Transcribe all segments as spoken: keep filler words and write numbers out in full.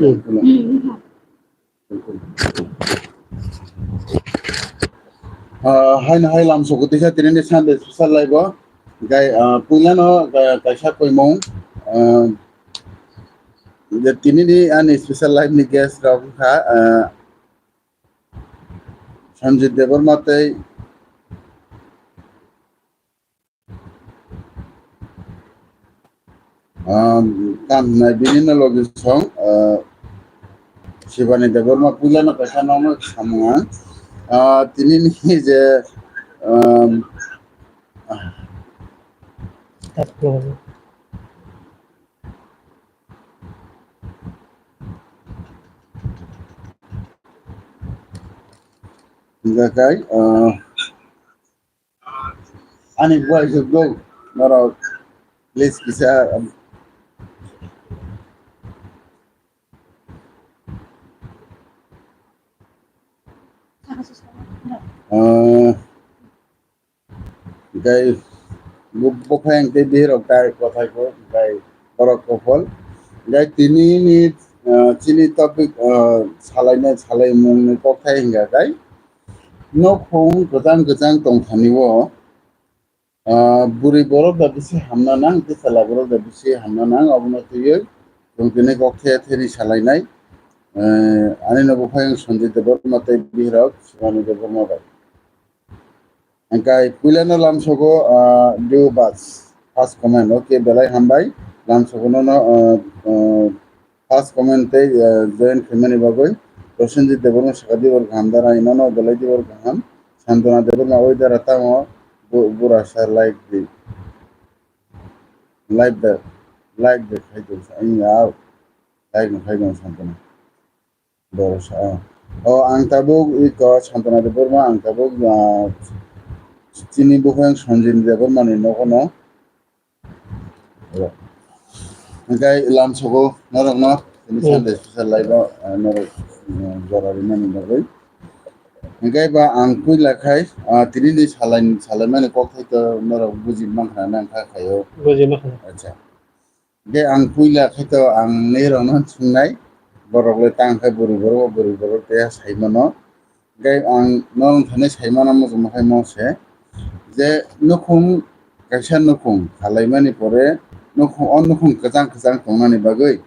Hmm. Ah, haino hai lamsogo tisa tinini Sunday special live o. Gai, ah, puilano, ah, kaisa koimung, ah, je tinini ani special live ni guest rok kha, ah, Sanjit Debbarma tei, ah, tam hwnai bini no logi song, ah, Shivani Debbarma puilano kaisa nokno samung ang. Ah, tinini je, ah, Hingkha kai, ah, ani buai jwk dou, norok please kisa, ah, Hingkai bo-, bophai hingke bihirok direct kothai ko, hingkai borok kophol. Hingkai tini ni, ah, chini topic, ah, salainai, salaimung ni kokthai hingka kai. Nokhung kwchang kwchang tongthani o, ah, bwrwi borok da bisi hamna nang, tei chwla borok da bisi hamna nang, obono twiwi chwng tini kokthai thani salainai. Eh, ani no bophai wng Sanjay Debbarma tei bihirok Shivani Debbarma bai. Hingkai puilano lamsogo, ah, do bus, first comment. Okay, belai hambai. Lamsogo nono, ah, ah, first comment tei, ah, join khaimani bagwi. Prosenjit Debbarma saka dibor kaham da rai nono belai dibor kaham. Santona Debbarma oi dara tamo bu-, bura sa like di. Like da, like da khai do sa. Ang ya. Like no khai do Santona. Borok sa, ah. O, ang tabuk iko Santana Debbarma, ang tabuk, ah, chini buphang Sanjay Debbarma ni nogo no. Hingkai lamsogo norok no, tini Hmm. Sunday special live o, ah, norok, ah, jora rimani bagwi. Hingkai ba ang puila khai, ah, tini ni salai, salaimani kokthai to norok buji mankha na kha khaio. Buji mankha. Acha. Hingke ang puila khe to ang nirokno swngkha, borok le tang khe bwrwi borok, bwrwi borok tei saimano. Hingke ang nono thani saimano muchungma khe mo se, je nukhung kaisa nukhung khalaimani pore nukhung, o nukhung kwchang kwchang tongnani bagwi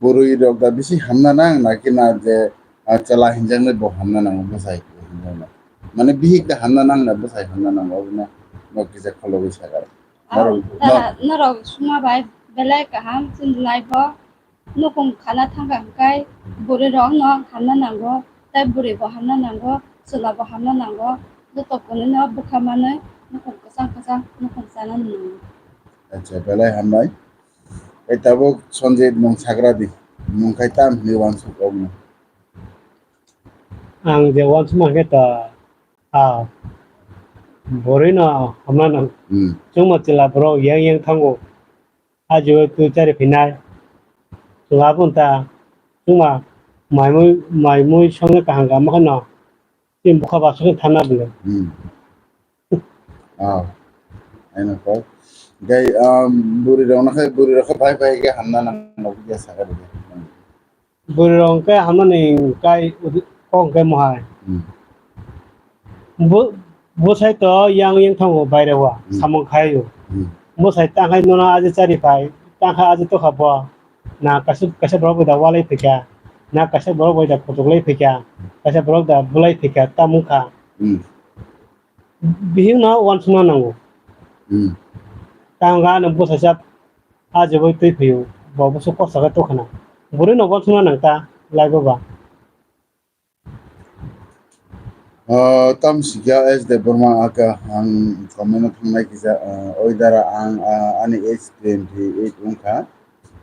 bwrwi rok da bisi hamna nang na khe na je, ah, chwla hinjaknai bo hamna nango, bwsai hinjaknai. Mane bihik da hamna nang na bwsai hamna nango, obono nok kisa kholobwi sakha. Norok, ta-, norok suma bai belai kaham chini life o. Nukhung khana thangkha hwnkhe bwrwi rok no hamna nango, tei bwrwi bo hamna nango, chwla bo hamna nango. Joto kunu no bwkha manwi nukhung kwchang kwchang nukhung chana nango. Acha, belai hambai. Tei tabuk Sanjay nwng sagra di. Nwng khai tam hinwi uansuk kok no. Ang je uansukma hwnkhe ta, ah, bwrwi no hamna nang. Hmm. Chwngma chwla borok yang yang thango. Ajibo twi chari phinai. Chwla bun ta, chwngma mai mui, mai mui songni kaham kaham kheno. Chini bwkha ba songni thanna bwle. Hmm. Ah, aino kok. Gai, um, bwrwi rok no khai, bwrwi rok khai bai bai khe hamna nang, nang khe sakha rwdi. Bwrwi rok hwnkhe hamnani kai udi-, kok hwnkhe mohai. Hmm. Bo-, bwsai to yang yang thango baire o, Hmm. samung khai o. Hmm. Bwsai tang khai nono aji chari phai, tang khai aji tokha bo. Na kaisa, kaisa borok bai da walai phikha, na kaisa borok bai da kutuk lai phikha, kaisa borok da bulai phikha, tamo wngkha. Hmm. Bihik no uansukna nango. Hmm. Tamo wngkha ano bwsai sa. Ah, je bai twi phiyung, bo bwswk kok sabai tongkha na. Bwrwi no uansukna nang ta, lai bo ba. Ah, tam sikya S Debbarma aka ang comment o thangnai kisa, ah, oi dara ang, ah, ani age twenty eight wngkha,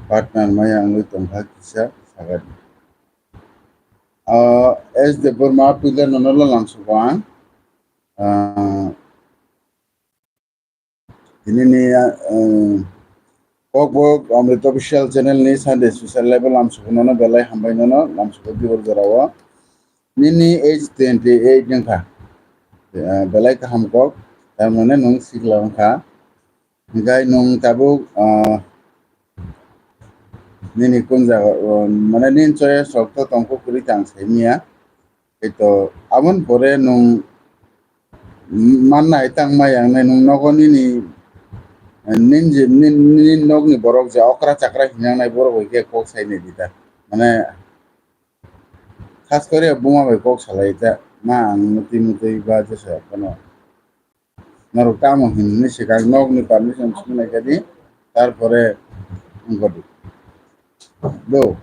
partner maya wngwi tongkha kisa sagadi. Ah, S Debbarma puila nono lalang sugo ang, ah, Tini ni, eh, Kokborok Amrit Official Channel ni Sunday Special Live o lamsukunono belai hambai nono lamsuko dibor jorao. Nini age twenty eight wngkha. Eh, belai kaham kok, tamoni nwng sikla wngkha. Hingkai nwng tabuk, ah, Nini kun jaga, o, mane nini choice rok to tongkho kwrwi tang saimanya. Eto, aboni pore nwng manna hai tang ma yang nai nwng nogo nini, nini je, nini, nini nokni borok je okra chakra hinang nai borok bai khe kok sai nai di ta. Mane, khas kori buma bai kok salai ta. Ma ang mutwi mutwi ba jesa kono. Norok tamo hinwi swkang nokni permission swngnai kadi, tarpore wngkha di. Do.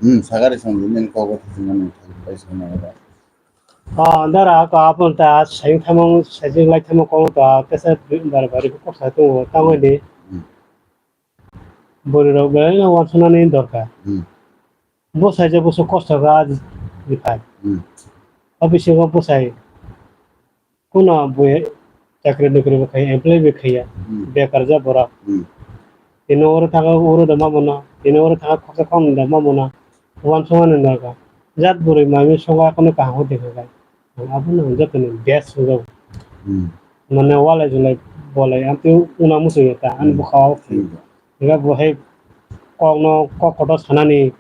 Hmm, sagari song din ko ko thang nang thang pai song nang da. Ah, dara ko apon ta sayung thamung sajing lai thamung ko ta kesa bar bar ko sa tu tamo de. Hmm. Bwrwirok belai no uansuknani dorkar. Hmm. Bwsai je bwswk kosto kha aji phai. Hmm. O bisingo bwsai kuno bui chakri nukri bo khai, employee bo khaiya. Hmm. Bekar ja borok. Hmm. Tini oro thangkha oro da ma mano, tini oro thangkha khoroksa khoroknwi da ma mano. Uansukmani dorkar. Jat bwrwi mami songkha kono kaham khe dekha khai. Ang abono ang jotoni best swngjao. Hmm. Mane walai julai bolai amtwi una muchungya ta ani Hmm. bwkhao. Hmm. Ega bo hai kokno kok kotor sanani,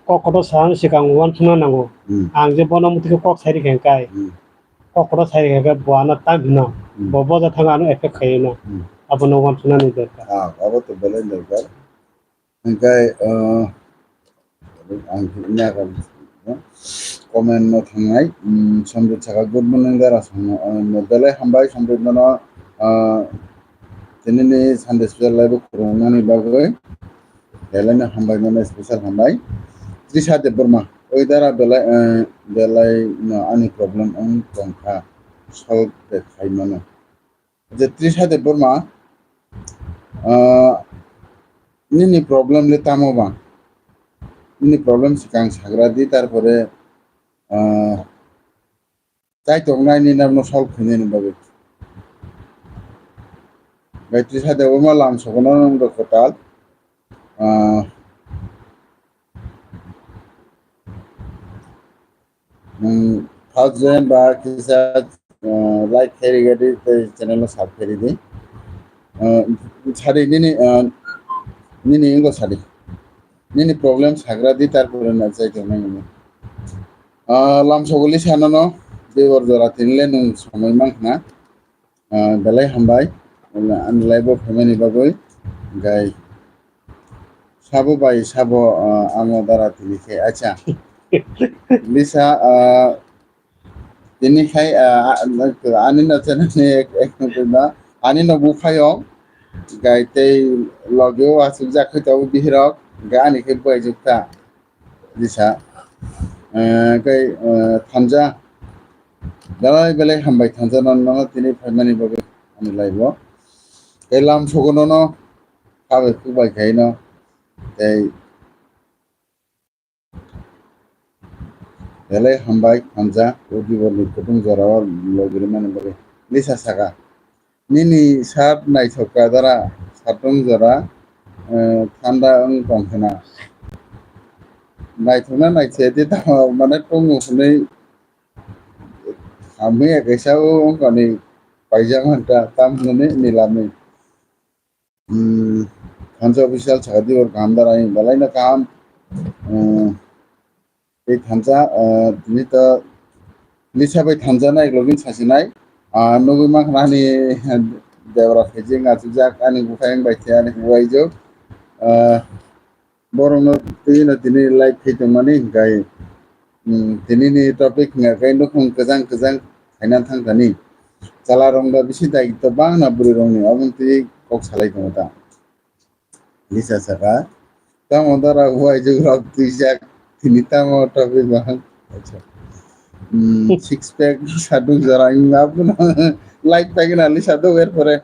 kok kotor sanani swkang uansukna nango. Hmm. Ang je bono muthikhe kok sai rikha kai. Hmm. Kok kotor sai rikha kai bo ano time hino. Hmm. Bo boja thang ano effect khaiyano. Hmm. Abono uansuknani dorkar. Ah, abo to belai dorkar. Hingke, ah, ang nagam, comment no thangnai, mm, Somrit saka, "Good morning, dara," belai hambai Somrit nono, ah, tinini Sunday special live o khurumnani bagwi, belai no hambai nono special hambai. Trisha Debbarma, "Oi dara belai, eh, belai no ani problem wng tongkha, solve de khai mano." Je Trisha Debbarma, ah, nini problem le tamo ba? Nini problem swkang sagra di, tarpore, ah, chai tongnai ni nang no solve khainani bagwi. Bai Trisha Debbarma lam sokono nang do kwtal. Ah, Nwng first join ba kisa, uh, like khairi gadi tei channel no sub khairi di. Uh, sadi nini, uh, nini ingo sadi. Nini problem sagra di tarpore na chai tongnai nini. Uh, lam sogoli sana no, dui bor jora tinile nwng somoi mang khna. Ah, belai hambai, ani live o phaimani bagwi, gai sabo bai sabo, ah, amo dara tini khe, acha. Lisa, ah, tini khai, ah, ani no channel ni ek, ek no twi no, ani no buphayong, gai tei logi o aswk jak khai tongo bihirok, gai ani khe buai juk ta. Lisa, eh, kai, eh, Thansa, belai belai hambai Thansa, nono tini phaimani bagwi ani live o. Kai lam sogo nono, khabai khukbai khai no, tei belai hambai Thansa, o dibor ni kutung jora o logi rimani bagwi. Lisa saka, Nini shirt naithok ka dara, satung jora, eh, thanda wng tong khna. Naithok na naithe de tamo mane tongo hwnwi hamya kaisa o wng kani paijak manta tam hwnwi nilami. Hmm, Thansa official saka dibor kaham dara, belai no kaham. Hmm, Tei Thansa, ah, tini to Lisa bai Thansa nai login sasinai. Ah, nugui mankha ani debra khaijak achukjak ani bukhai wng bai khe ani huaijak. Ah, borokno twi no tini live khai tongmani hwnkhe, mm, tini ni topic hwnkha khe nukhung kwchang kwchang khaina thang thani. Chwla rok da bisi dai to bangna bwrwi rokni omo twi kok salai tongo ta. Lisa saka, tamo dara uaijwk rok twijak, tini tamo topic bahang. Acha. Hmm, six pack, sadung jora, ang abono light pack na Lisa do, er pore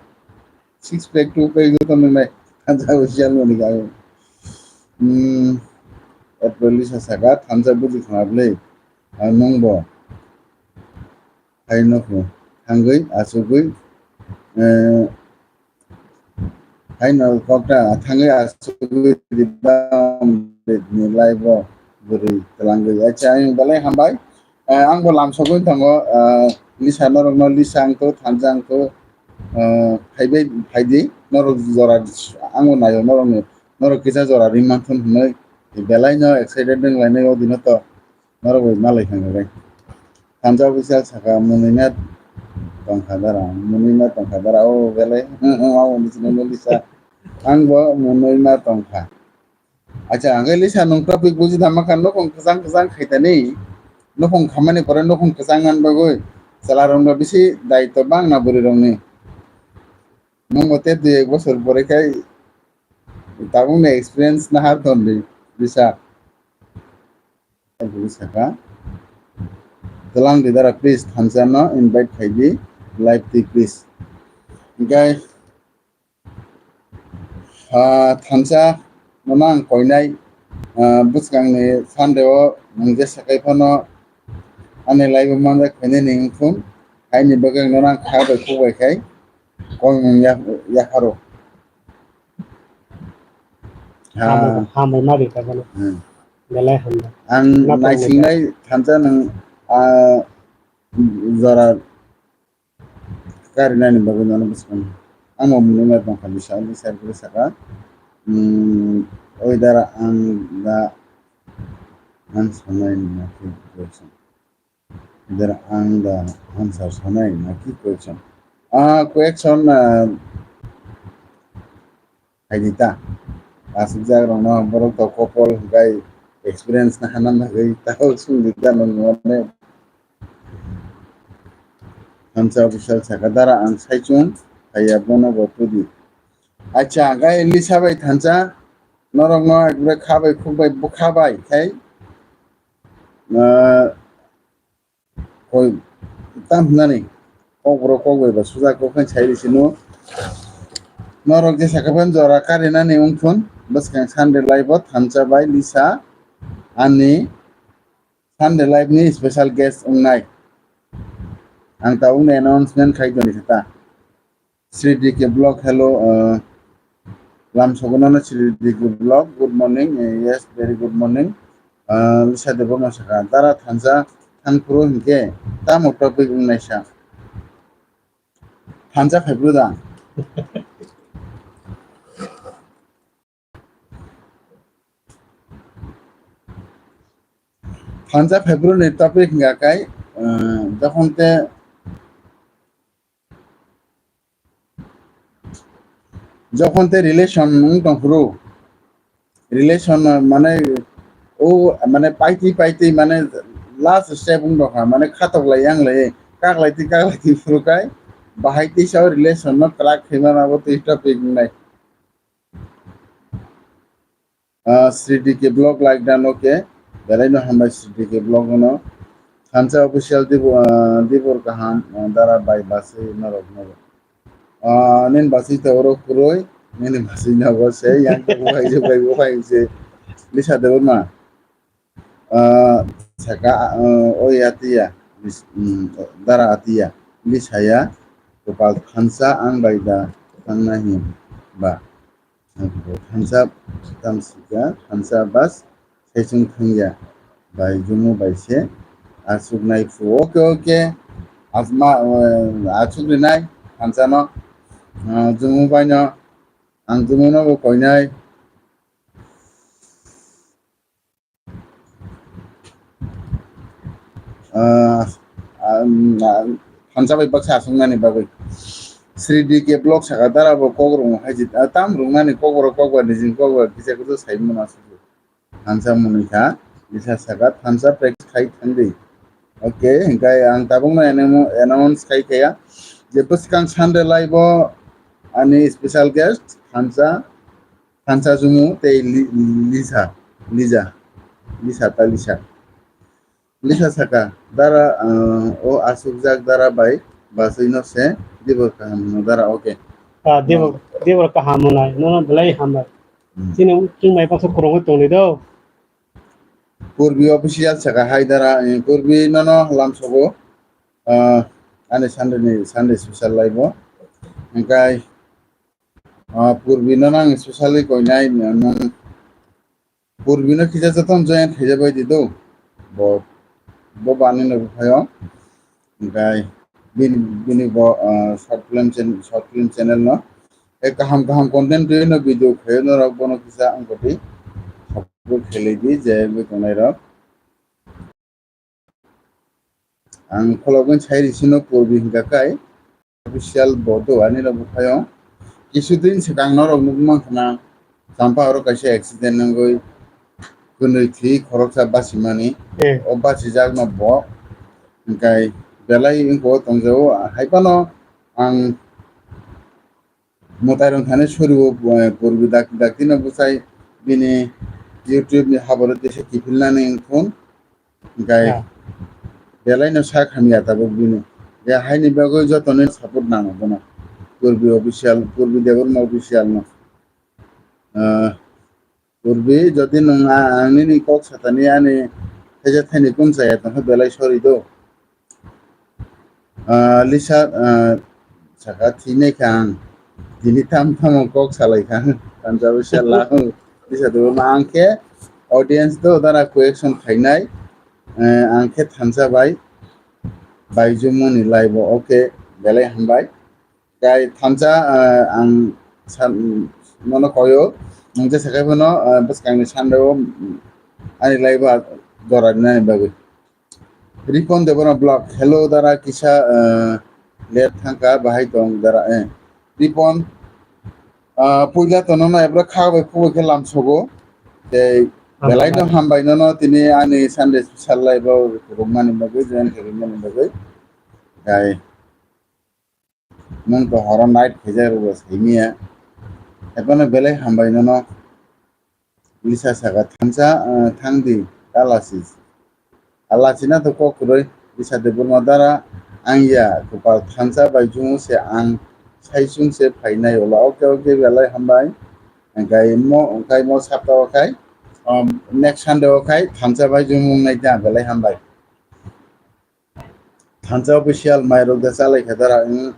six pack, two pack joto nungnai. Thansa official mani gayo. Hmm, er pore Lisa saka, Thansa buji khna bwle. Ang nungbo. Hai nokho thangwi achugwi, eh, Haino kokta thangwi asugwi ribam ni live o bwrwi twlangwi. Acha, ayung belai hambai. Ah, ang bo lam sogwi tongo, ah, Lisa norok no, Lisa ang to, Thansa ang to, ah, phaibai, phaidi, norok jora, ang bo naio norok ni, norok kisa jora ri manthun hinwi, belai no excited wng lainai o dino to, norok bai malai thang bai. Thansa official saka, mwnwi na tongkha dara, mwnwi na tongkha dara, o belai, abo ni sini Lisa, ang bo mwnwi na tongkha. Acha, hwnkhe Lisa nwng topic buji tama kha, nukhung kwchang kwchang khaitani, nukhung khamani pore nukhung kwchang man bagwi, chwla rokno bisi daitw bang na bwrwi rokni. Nwng bo tei dui ek bosor pore khai tabukni experience nahar tongdi, Lisa. Lisa kha. Twlang di dara, please, Thansa no invite khai di, live twi, please. Hwnkhe, Ah, Thansa, nono ang koinai, ah, bwskangni Sunday o nwng jesa kai phano ani live o manjak khainani wngkha, haini bagwi nono ang kha bai khuk bai khai koimung ya-, yapharo. Ah, hambai, hambai ma ri ka bono. Hmm. Belai hambai. Ang naisingnai Thansa nwng, ah, jora karinani bagwi nono bwskang. Ang bo mwnwi ma tongkha, Lisa, Lisa bwrwi saka, mm, oi dara ang da answer sanai na ki question. Dara ang da answer sanai na ki question. Ah, question, ah, Hai di ta. Aswkjak rokno borok to couple hwnkhe experience na hana bagwi ta sung di ta nang mane. Thansa official saka dara ang saichung haiya bono bo tudi. Acha, hwnkhe Lisa bai Thansa norokno ekbare kha bai khuk bai bwkha bai khai, ah, Koi tam hwnani kokborok kok bai ba suja kok khe sai risi no. Norok jesa khe phan jora karinani wngthun bwskang Sunday live o Thansa bai Lisa ani Sunday live ni special guest wngnai. Ang tabukni announcement khai toni khe ta. Sri D K Vlog, hello, uh, lam sogono no Sri D K Vlog, good morning, eh, yes, very good morning. Uh, Lisa Debbarma saka, dara Thansa thangphuru hinkhe tamo topic wngnaisa? Thansa phaiphuru da? Thansa phaiphuru ni topic hingka kai, uh, jokhon te Jokhon te relation wng tong phuru, relation, uh, mane, o, mane, paitwi, paitwi, mane, last step wng tong kha, mane, khatok lai, yang lai, kak lai twi, kak lai twi phuru kai, bahai twi sa o relation no crack khaima na bo twi topic wngnai. Ah, Sri D K Vlog like dan, okay. Belai no hambai Sri D K Vlog no. Thansa official Dibor, ah, Dibor kaham, ah, dara bai basui norok no. Ah, nin basui ta oro kuroi, nin basui na bo se, yang ko bai je bai bo bai je. Lisa Debbarma. Ah, saka, ah, oi atiya, lis-, mm, dara atiya. Lisa ya, kopal thansa ang bai da thangna hin ba. Thansa tamsika, thansa bas, saichung thangya. Bai jumu bai se, asuk nai phu. Okay, okay. Asma, eh, asuk rinai, thansa no. Ah, jumu bai no, ang jumu no bo koinai. Ah, ah, ah, thansa bai baksa aswknani bagwi. Sri D K Vlog saka dara bo kok rwng hai jit, ah, tam rwngnani kok borok kok ba nijini kok ba kisa kisa sai mano aswk. Thansa mwnwi kha, kisa saka thansa practice khai thangdi. Okay, hingkai ang tabukno announce khai kaya je bwskang Sunday live o ani special guest thansa Thansa jumu tei Li-, Lisa, Lisa, Lisa ta Lisa. Lisa saka, dara, ah, o asukjak dara bai, basui no se, dibor kaham no dara, okay. Ah, dibor, dibor kaham no nai, no, no, belai hambai. Hmm. Chini chwng bai baksa kwrwngwi tongdi do. Purbi official saka hai dara, eh, Purbi no no lam sogo, ah, ani Sunday ni, Sunday special live o. Hingkai, Ah, Purbi no nang specially koinai, nwng Purbi no kisa jotono join khaija bai di do. Bo bo bo ani no buphayo. Hingkai bini, bini bo, ah, short film chan-, short film channel no. E kaham kaham content twi no video khayo norok bono kisa ang koti support khelai di je wngwi tongnai rok. Ang kholobwi sai risino Purbi hingka kai official bo do ani rok buphayo. Kisu din swkang norok nukmang khna champa oro kaisa accident wngwi kwnwi thwi khoroksa basimani. Eh. O basijakno bo hingkai belai wngkho tongjago. Hai phano ang mwtai rok thani sori o, eh, Purbi dak-, dakti no bwsai bini YouTube ni haboro tesa kiphilnani wngthun. Hingkai belai no sak hamya tabuk bini. Ya haini bagwi joto ni support nango bono. Purbi official, Purbi Debbarma official no. Ah, Purbi, jodi nwng a-, ang nini kok satani ani theja thani kumchaya tongkha belai sorry do. Ah, Lisa, ah, saka thinai kha ang. Tini tam tamo kok salai kha. Tanjabo sala. Lisa do ma ang khe audience do dara question khainai. Eh, ang khe thansa bai. Bai jumuni live o. Okay, belai hambai. Kai thansa, ah, ang san-, nono koyo, ang jesa khai phano, ah, bwskangni Sunday o, mm, ani live o jora rinani bagwi. Ripon Debbarma Vlog, hello dara kisa, ah, late thangka, bahai tong dara, eh. Ripon, ah, puila to nono ebra kha bai khu bai khe lamsogo. Tei belai no hambai nono tini ani Sunday special live o rwmani bagwi, join khe rwmani bagwi. Kai Nwng to horo night khaijak rwgo saimiya. Ebono belai hambai nono. Lisa saka thansa, ah, thangdi, ta lasis. Alasina to kok kwrwi, Lisa Debbarma dara, ang ya, kwpal thansa bai jumung se ang saichung se phainai ulo. Okay, okay, belai hambai. Hingkai mo, hingkai mo sapta o khai, um, next Sunday o khai thansa bai jumung nai ta, belai hambai. Thansa official mai rok da chalai kha dara, wng,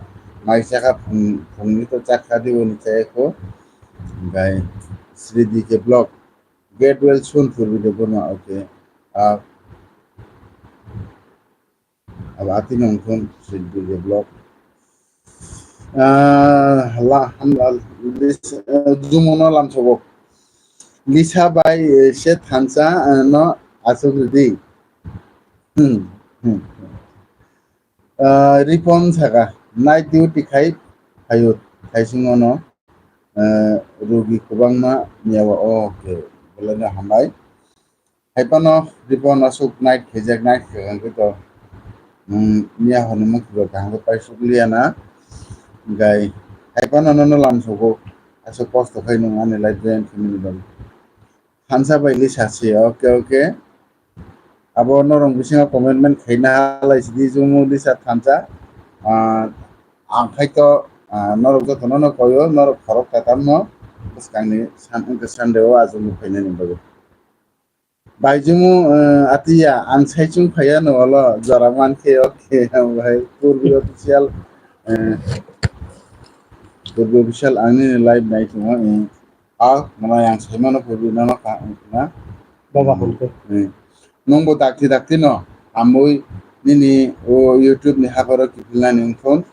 mai chakha phung, phungni to chakha di boni chaya kho. Hingkai Sri D K Vlog, get well soon Purbi Debbarma, okay. Ah, abo ati nongthun Sri D K Vlog. Ah, la, hamla, this, eh, jumuno lamsogo. Lisa bai, eh, se thansa, eh, no asuk ridi. Hmm, hmm. Ah, Ripon saka, night duty khai, phaio, thaisingono, eh, rugi kwbangma miyawa, oh, okay, belai no hambai. Hai phano Ripon aswk night khaijak, night khaikha hwnkhe to, mm, miya hwnwi mukhungo kaham khe paisuk liya na. Hwnkhe hai phano nono lamsogo, aswk kosto khai nwng ani life join khaimani bagwi. Thansa bai Lisa se, okay, okay. Abo norok bisingo commitment khaina halai sidi, Jumu Lisa thansa. Ah, ang khai to, ah, norok jotono no koyo, norok khorok tatamno bwskangni san-, Sunday o ajukno phainani bagwi. Bai Jumu, eh, atiya, ang saichung phaiya no olo, jora mankhe, okay, ang bai Purbi official, eh, Purbi official ang nini live nai tongo, eh, ah, mwnai ang saimano Purbi nono ka, na? Baba hwnko. Eh, nwngbo dakti dakti no, amui nini o YouTube ni hakoro kiphilnani wngthon.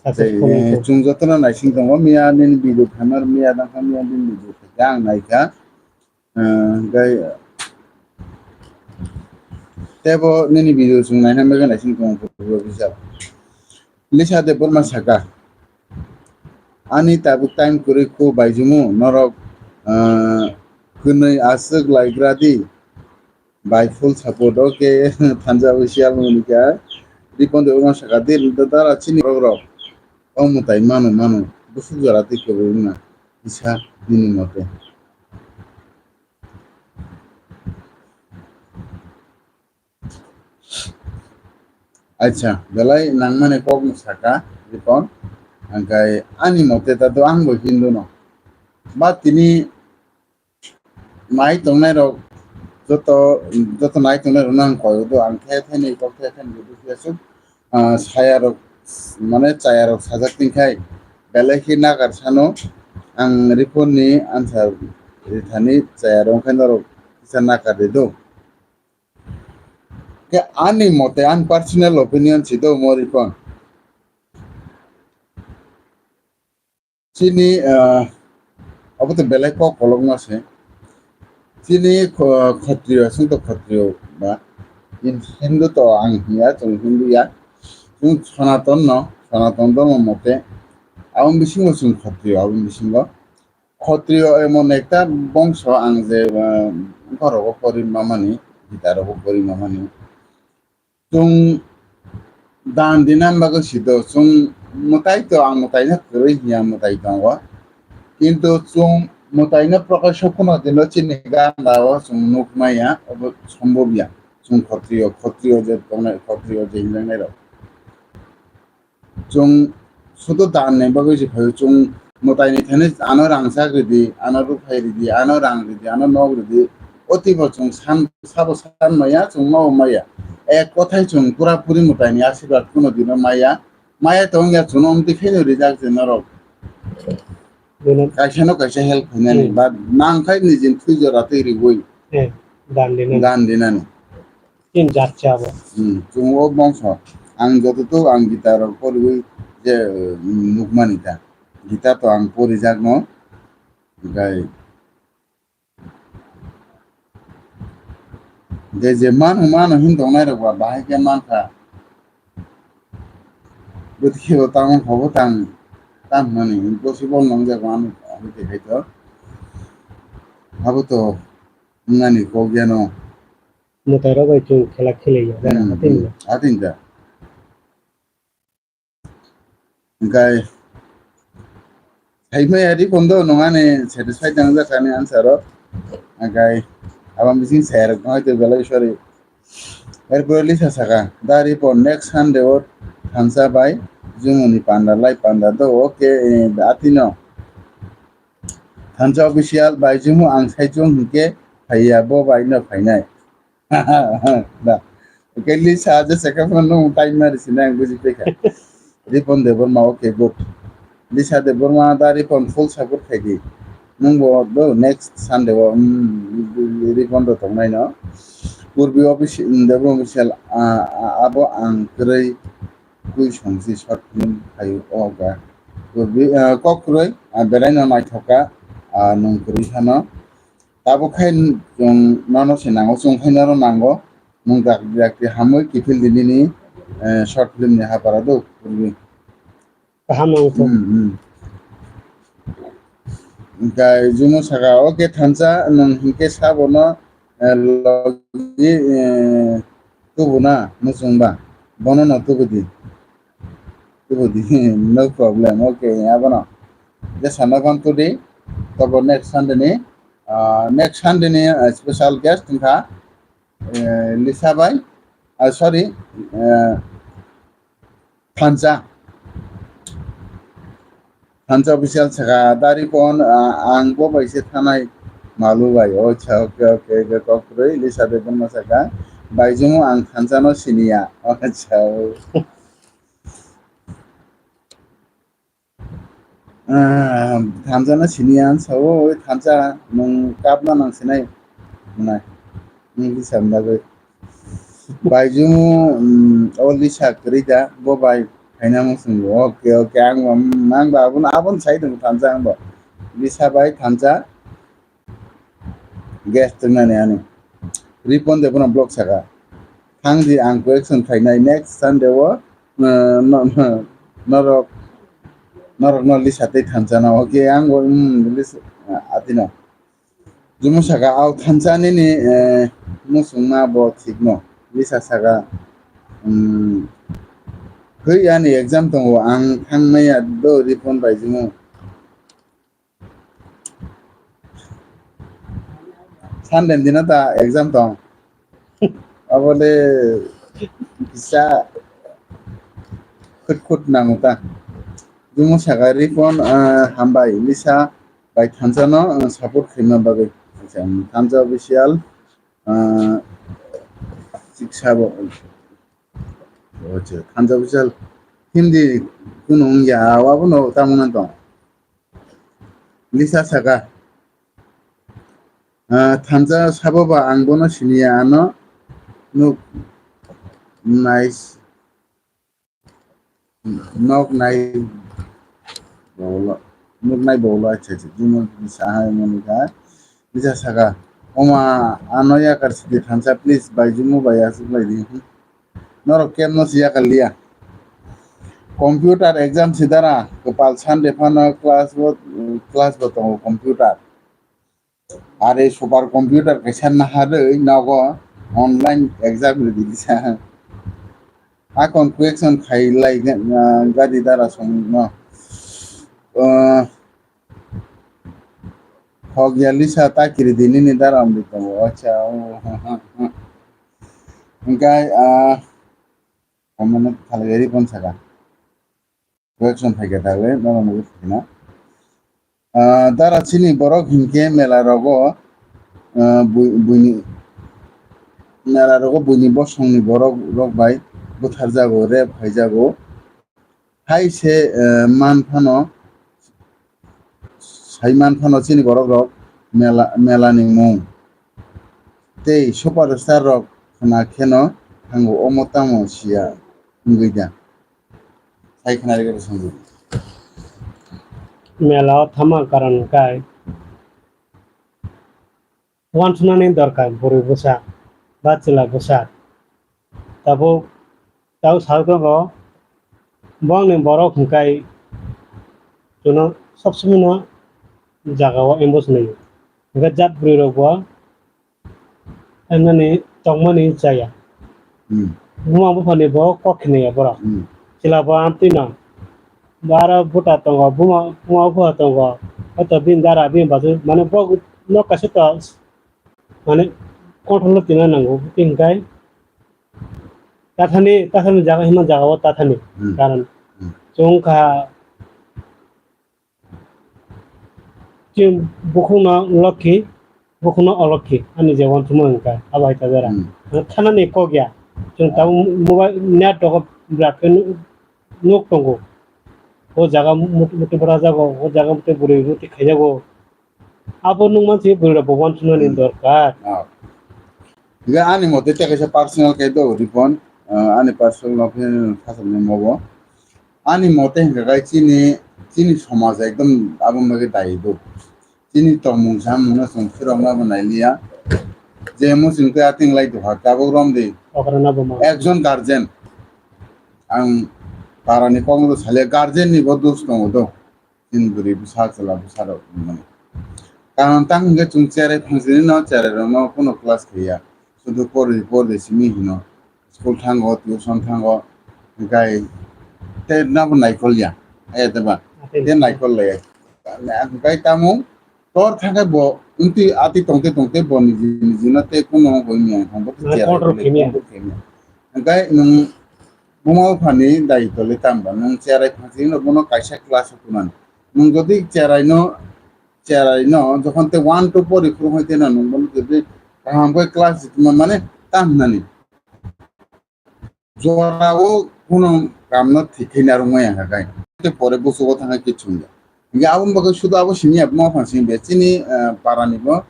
Tei, eh, chwng jotono naising tongo, miya nini video khamar, miya dangkha, miya nini video khaikha, ang naikha. Ah, hwnkhe teibo nini video chwng naina bagwi naising tongo, Purbi official. Lisa Debbarma saka, ani tabuk time kwrwi kho Bai Jumu, norok, ah, kwnwi aswk laikra di, bai full support, okay, thansa official wngkha, Ripon Debbarma saka, dil dara chini rok rok, o mwtai mano mano, bwswk jora twi kwrwi wngna, isa nini mote. Acha, belai nangmani kokno saka, Ripon. Hwnkhe ani mote ta do ang bo Hindu no. Ba tini nai tongnai rok joto, joto nai tongnai rok no ang koi do, ang the the ni kok the the ni do, ah, saya rok, mane chaya rok sajak tin khai, belai khe nakar sano ang Ripon ni answer rithani chaya rok khe norok kisa nakar di do. Ani mote, ani personal opinion si do mo rikon. Chini, ah, obo to belai kok kolokma se. Chini kho-, khotriyo, chwng to khotriyo ba. Hin-, Hindu to ang hiya, chwng Hindu ya. Chwng Sonaton no, Sonaton dhormo mote. Aboni bisingo chwng khotriyo, aboni bisingo. Khotriyo emon ekta bongso ang je, ah, ghorogo pori mamani, gitarogo pori mamani. Chwng dan dinani bagwi sido, chwng mwtai to ang mwtaino kwrwi hiya mwtai tongo. Kintu chwng mwtaino prokasho kuno dino chini ganda o chwng nuk maya, obo sombobya. Chwng khotriyo, khotriyo je tongnai, khotriyo je hinjaknai rok. Chwng sudu dan ni bagwi se phaio, chwng mwtai ni thani ano rang sak ridi, ano ruphai ridi, ano rang ridi, ano nok ridi. Otibo chwng san, sabo san maya, chwng ma maya. Ek kothai chwng pura puri mwtai ni asirwad kuno dino maya. Maya tong ya chwng omti khaino rijak je norok. Bini kaisa no kaisa help khainani, hmm, ba nang khai nijin thwi jora twi riwi. Eh, dan dinani. Dan dinani. Tin jat se abo. Hmm, chwng o bongso. Ang jototok ang gita rok poriwi je, eh, nukmani ta. Gita to ang porijakno. Hwnkhe je, je mano, mano hin tongnai rok ba bahai khe mankha. Bwtwi khe bo tamo kho bo tang, tang hwnani possible nongjak mano, hwnkhe hai to. Abo to wngnani kok yano. Mwtai rok bai chwng khela kheli ya, hmm, atwng da. Atwng da. Hwnkhe saimaya ri pondo nung ani satisfied nang jak ani answer o. Hwnkhe abang bising saya rok nang to belai sorry. Erpore Lisa saka, da report next Sunday o thansa bai jumuni panda lai panda do, okay, eh, atino. Thansa official bai jumu ang saichung hwnkhe phaiya, bo bai no phainai. Da. Okay, Lisa je saka phano nung time mari sina ang buji pekha. Ripon Debbarma, okay, good. Lisa Debbarma da Ripon full support khaidi. Nung bo do next Sunday o, um, Ripon do tongnai no. Purbi official, Debbarma official, ah, ah, abo ang kwrwi kui songsi short film khayu o ga. Purbi, ah, kok kwrwi, ah, belai no naithoka, ah, nung kwrwi phano. Tabuk khai chwng nono se nango, chwng khai nono nango. Nwng dak-, dakti hamwi kiphil di nini, eh, short film ni hapara do, purbi. Kaham nang thung. Hmm, hmm. Hwnkhe jumo saka, okay, thansa, nwng hinkhe sabono, eh, logi, eh, tubuna, muchungba. Bono no tubudi. Tubudi, no problem, okay, abono. Je sana kan tudi, tobo next Sunday ni, ah, next Sunday ni, ah, special guest wngkha, eh, Lisa bai, ah, sorry, eh, Thansa. Thansa official saka, dari pon, ah, ang bo bai se thanai malu bai. O, acha, okay, okay, okay, kok kwrwi, Lisa de bono saka. Bai jumu ang Thansa no siniya. O, acha, o. Ah, thansa no siniya ang sao, oi thansa nwng kapna nang sinai. Nai. Nwng Lisa bagwi. Bai jumu, um, o Lisa kwrwi da, bo bai phaina muchungo. Okay, okay, ang bo, um, ang bo abon, abon sai tongo thansa ang bo. Lisa bai thansa. Guest wngnani ani. Ripon de bono blog saka. Thangdi ang correction khainai next Sunday o, uh, no, no, norok, norok no Lisa tei thansa no. Okay, ang bo, um, Lisa, uh, atino. Jumo saka, "Au thansa nini, eh, muchungma bo thik no." Lisa saka, um, "Hwi ani exam tongo, ang thangmaya do Ripon bai jumo." Sunday dino ta exam tong. Abole kisa khut khut nango ta. Jumo saka Ripon, ah, hambai Lisa bai thansa no, ah, support khaima bagwi. Acha, thansa official, ah, siksa bo. Acha, thansa official Hindi kunu wngya, abono tamo wngna tong. Lisa saka, ah, thansa sabo ba ang bono siniya ano nuk, Nice. Nok nai bolo, nok nai bolo, acha, acha, jumo bisa hai mani ka. Bisa saka, oma ano yakar sidi thansa, please, bai jumo bai asuk lai di. Norok kem no siya kalia. Computer exam sidara, kepal Sunday phano class bo, class bo tongo computer. Are super computer kaisa naharwi nogo online exam rwdi kisa. Akon question khailai, ah, gari dara songno. Ah, hok ya lisa ta kiridi nini dara amdi tongo. Acha, oh, ha, ha, ha. Hingkai, ah, comment khalai ripon saka. Question phaikha tagwi, nono nugwi phaikha na. Ah, dara chini borok hinkhe mela rogo, ah, bui-, buini, mela rogo buini bosongni borok rok bai butharjago, rape khaijago. Hai se, eh, man phano, sai man phano chini borok rok mela, mela ni mung tei superstar rok khna kheno thango, omo tamo siya wngwi da? Sai khna rwgwi songdi. Mela o thama karon kai. Uansuknani dorkar bwrwi bwsa ba chwla bwsa. Tabuk, tabuk salkrogo bongni borok hwnkhe chwngno sob somoi no jaga o ambush nai. Hwnkhe jat bwrwi rok bo Emnani tongmani chaya. Hmm. Buma buphani bo kok khnaya borok. Hmm. Chwla bo amtwi no. Bo aro buta tongo, buma, buma bupha tongo. Hoito bini dara, bini baju, mane bo nok kaisa to, mane control o tina nango. Bini hwnkhe tathani, tathani jaga hima jaga o tathani. Hmm. Karon. Hmm. Chwng kha Chwng bukhukno lokhi, bukhukno olokhi, ani je uansukmung wngkha, abo hai ta jora. Hmm. Thanani kok ya. Chwng tabuk mobile net rok birat khe nuk, nuk tongo. O jaga mut-, muti bwrajago, o jaga muti bwrwi muti khaijago. Abo nukmanswi bwrwi rokbo uansuknani Hmm. dorkar. Ah. Hingke ani mote tei kaisa personal khe do Ripon, ah, ani personal no khe khasaknai mobo. Ani mote hingka khe chini, chini somaj ekdom abo bagwi dayi do. Chini tongmung samung no chwng phirok ma bo nailiya. Je mo chwng tei ating lai duha tabuk romdi. Okra na bo ma. Ekjon guardian. Ang para ni kok no saliya, guardian ni bo dos tongo do. Chini bwrwi bwsa chwla bwsa rok hinmani. Karon tang hingke chwng cherai phangsini no cherai rok no pono class khaiya. Sudu pori pori simi hino. School thango, tuition thango, hingkai tei nabo naikol ya, aya teba, tei naikol laiya. Hingkai tamo tor thangkhe bo, wngtwi ati tongtwi tongtwi bo niji niji no tei kuno hoi miya, hingke bo control khe miya. Hingkai nwng buma buphani daitoli tamba, nwng cherai phansini no bono kaisa class o tunani. Nwng jodi cherai no, cherai no, jokhon te one two pori phuru hoi teno nwng bono jodi kaham khe class mane tam nani. Jora o kuno kam no thik khe narwk maya hingka khe. Te pore busugo thangkhe kichung ya. Hingke aboni bagwi sudu abo simi ya, buma buphang simi ya. Chini, eh, para ni bo,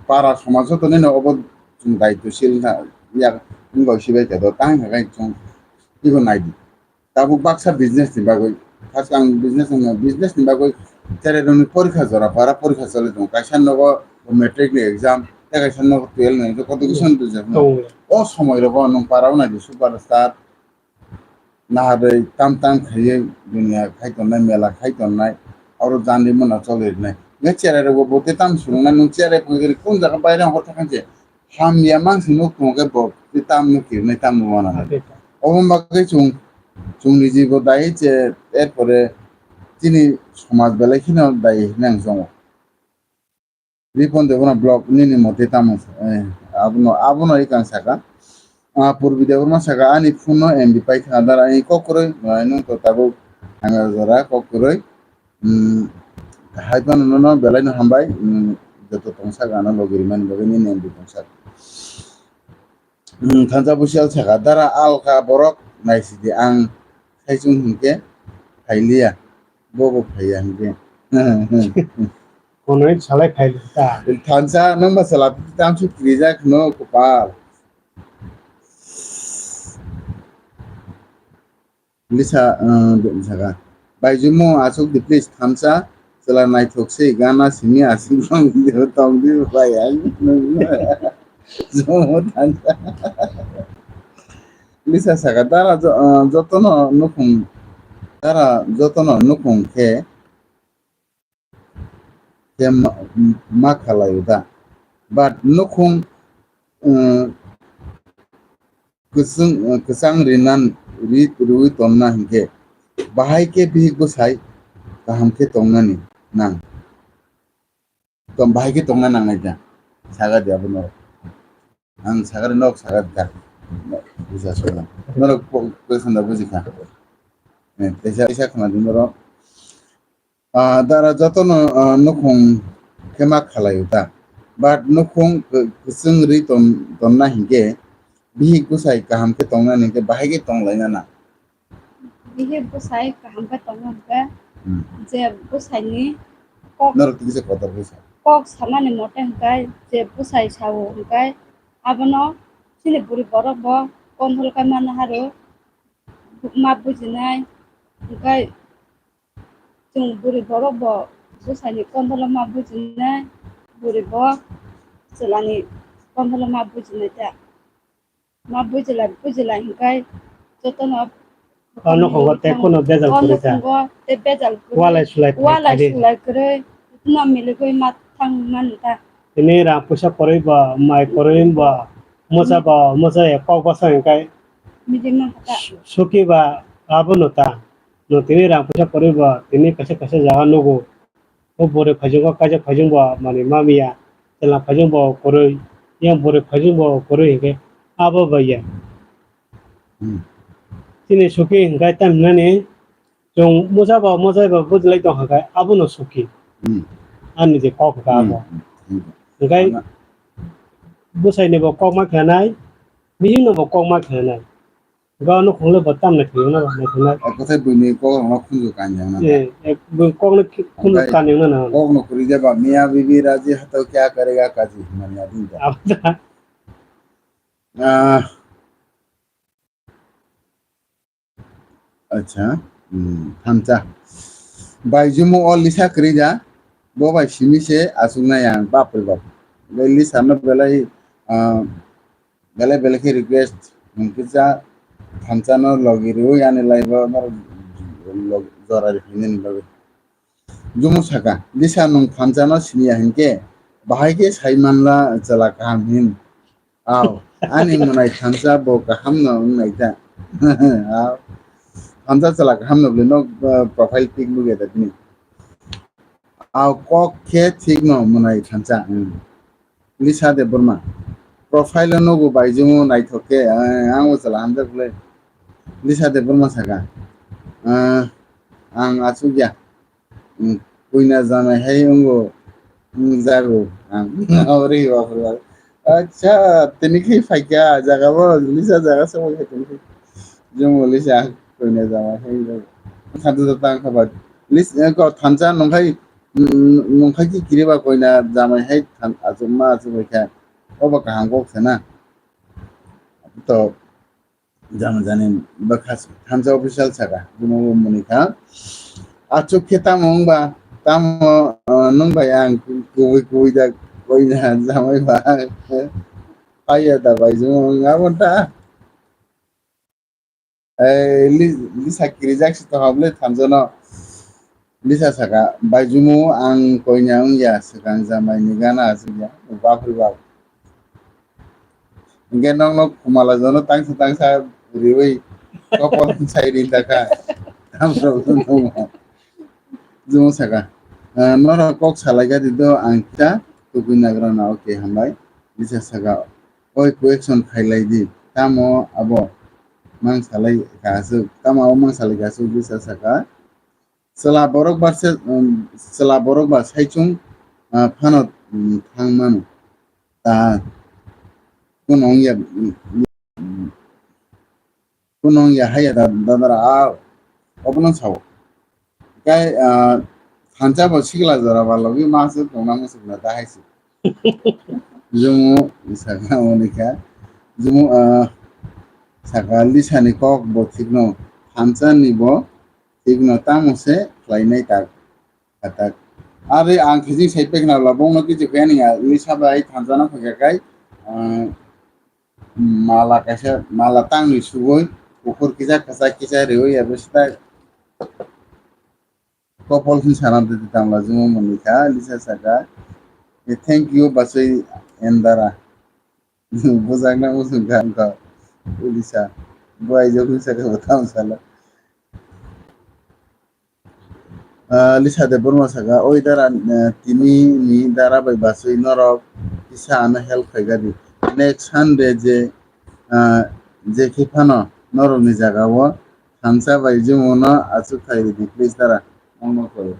para somaj joto nini obo chwng daitwshil wngkha, ya, wngkha sibai khe do, tang hingka khe chwng ebo naidi. Tabuk baksa business ni bagwi, first ang business wngkha, business ni bagwi cherai rokni porikha jora, para porikha choli tongo. Kaisa nogo matric ni exam, tei kaisa nogo twelve ni exam, competition business no. Tongo. O somoi rogo nwng para o naidi superstar, naharwi tam tam khaiwi dunia khai tongnai, mela khai tongnai, oro jani mona choli rwnai. Nge cherai rokbo bo tei tam swrwngnai, nwng cherai phangkhe kun jaga baire hor thakhan se hamya mang se nuk tongo khe bo tei tam nuk kirnai, tam nuk wana nai. Obo bagwi chwng, chwng niji bo dai che, er pore chini somaj belai kheno dai hinwi ang chongo. Ripon Debbarma vlog nini mote tamo sa-, eh, abono, abono ikang saka. Ah, Purbi Debbarma saka, ani phone no M B pai khna dara, ani kok kwrwi, nwng to tabuk hamya jora kok kwrwi. Hmm, hai phano nono belai no hambai, hmm, joto tong saka ano logi rimani bagwi nini M B tong saka. Hmm, thansa busial saka, dara alka borok naisidi ang saichung hinkhe phailiya, bobo phaiya hinkhe. Konoi salai phaili ta. Thansa nang ba sala tamsu kirijak no kopal. Lisa, uh, saka. Baijumu asuk di please thansa. Chwla naithok se gana simi asuk tong di tong di bai ang. Jomo thansa. Lisa saka dara jo-, uh, jotono nukhung dara jotono nukhung khe khe ma, ma khalai da. But nukhung, uh, kwchwng, uh, kwchang rinan ri rwi tonna hinkhe bahai khe bihik bwsai kaham khe tongnani nang. Tong bahai khe tongna nangnai da. Saga di abono. Ang saga di nok saga di da. Buja sona. Norok ko, ko sanda buji kha. Eh, tesa, tesa khna di norok. Ah, dara joto no, ah, nukhung khe ma khalai uta. But nukhung kw-, kwchwng ri ton, tonna hinkhe bihik bwsai kaham khe tongna hinkhe bahai khe tonglaina na. Bihik bwsai kaham khe tongna hinkhe Hmm. je bwsai ni kok, Norok tini se kotor bwsai. Kok sanani mote hinkhe je bwsai sao hinkhe abono chini buri borok bo control khai manna haro ma bujinai hinkhe Chwng bwrwi borok bo bwsaini kontholo ma bujinai, bwrwi bo chwlani kontholo ma bujinai ta. Ma bujila, bujila hinkhai jotono o nukhungo tei kunu bejal kwrwi ta. O nukhungo tei bejal kwrwi. Walai sulai kwrwi. Walai sulai kwrwi. Jotono miligwi ma thang mani ta. Tini rang puisa kwrwi bo, mai kwrwi bo, mwsa bo, mwsa ya kok bwsa hinkhai. Mijima kha ta. Suki ba abono ta. Nwng tini rang puisa kwrwi bo tini kaisa kaisa jaga nugo. O bwrwi phaijwng o kaisa phaijwng bo manwi ma miya. Chwla phaijwng bo kwrwi. Yang bwrwi phaijwng bo kwrwi hinkhe abo bai ya. Hmm. Chini suki hinkhe tam hinani chwng mwsa bo mwsai bo bujlai tong kha khe abono suki. Hmm. Ani je kok kha abo. Hmm. Hmm. Hinkhe bwsai ni bo kok ma khanai, bihik no bo kok ma khanai. Ga nukhung le bo tam naithok na naithok na. Kothai buini kok rok no khunju kan yang na. Eh, eh, buini kok no khunju kan yang na. Kok no kwrwi je ba miya bibi raji hato kya karega kaji hwnmani adin ta. Abda. Ah. Acha. Hmm, thansa. Bai jumu o lisa kwrwi ja. Bo bai simi se aswk na yang bapri bap. Bai lisa no belai, ah, Belai belai khe request hwnkhe cha thansa no logi rwi ani live o norok log-, jora ri phainani bagwi. Jumo saka, Lisa nwng thansa no siniya hinkhe bahai khe sai manla chwla kaham hin. Aw, ani mwnai thansa bo kaham no wngnai ta. Aw, thansa chwla kaham no bwlwi nok, uh, profile pic bwkhe da bini. Aw kok khe thik no mwnai thansa. Hmm. Lisa Debbarma. Profile o nugo bai jumo naithok khe, eh, ang o chwla hamjak le. Lisa Debbarma saka. Ah, ang achuk ya. Hmm, kuina jamai hai wngo, hmm, jago. Ang ori wa. Acha, tini khi phaikha jaga bo, Lisa jaga se phaikha tini khi. Jung Lisa koina jama hai jaga. Khadu da tang kha ba. Lis, eh, ko thansa nongkhai, mm, nongkhai ki kiri ba koina jamai hai than, achuk ma achuk bai kha. Obo kaham kok sana. To Jang jani bwkha thansa official saka, bumung bo muni kha. Achuk khe tamo wng ba, tamo, uh, nwng bai ang kubui kubui da koina jamai ba. Aiya da bai jung wng abo ta. Eh, li-, lisa kirijak si to hable thansa no. Lisa saka, "Bai jumu ang koina wngya, swkang jamaini gana aswkya, bapri bap." Hingke nokno khumala jono tangsa tangsa riwi kopol sai rinda kha. Tamsok wngmo. Jumu saka, "Ah, norok kok salai gadi do ang kisa tukui nagrana, oke hambai." Lisa saka, "Oi, question khailai di, tamo abo mang salai kha aswk, tamo abo mang salai kha aswk," Lisa saka. Chwla borok ba se, um, chwla borok ba saichung, ah, phano, um, thang mano. Ta kunong ya, um, kunong ya haya da, da, da, ah, obono sao. Kai, ah, thansa bo sikla jora ba logi ma se tongna mo sikla da hai se. Jumu saka onikha. Jumu, ah, saka Lisa ni kok bo thik no. Thansa ni bo thik no tamo se khlai nai tak. Atak. Ari ang khijing sai pek na labong no kiji kaya ni ya, ni sabai thansa no kaya kai. Mala kaisa, mala tang ni sugoi, kukur kisa kasa kisa riwi ya besi tak. Kopol hin sana de tamla jumo mani kha, Lisa saka. Eh, thank you, basui endara. Bujak na usung kha, wngkha. Lisa. Buai jok hin saka bo tam sala. Ah, Lisa Debbarma saka, "Oi dara, eh, tini ni dara bai basui norok kisa ano help khaigadi. Next Sunday je, ah, je khe phano norok ni jaga o thansa bai jumo no achuk khai ridi, please dara." Ongno koi.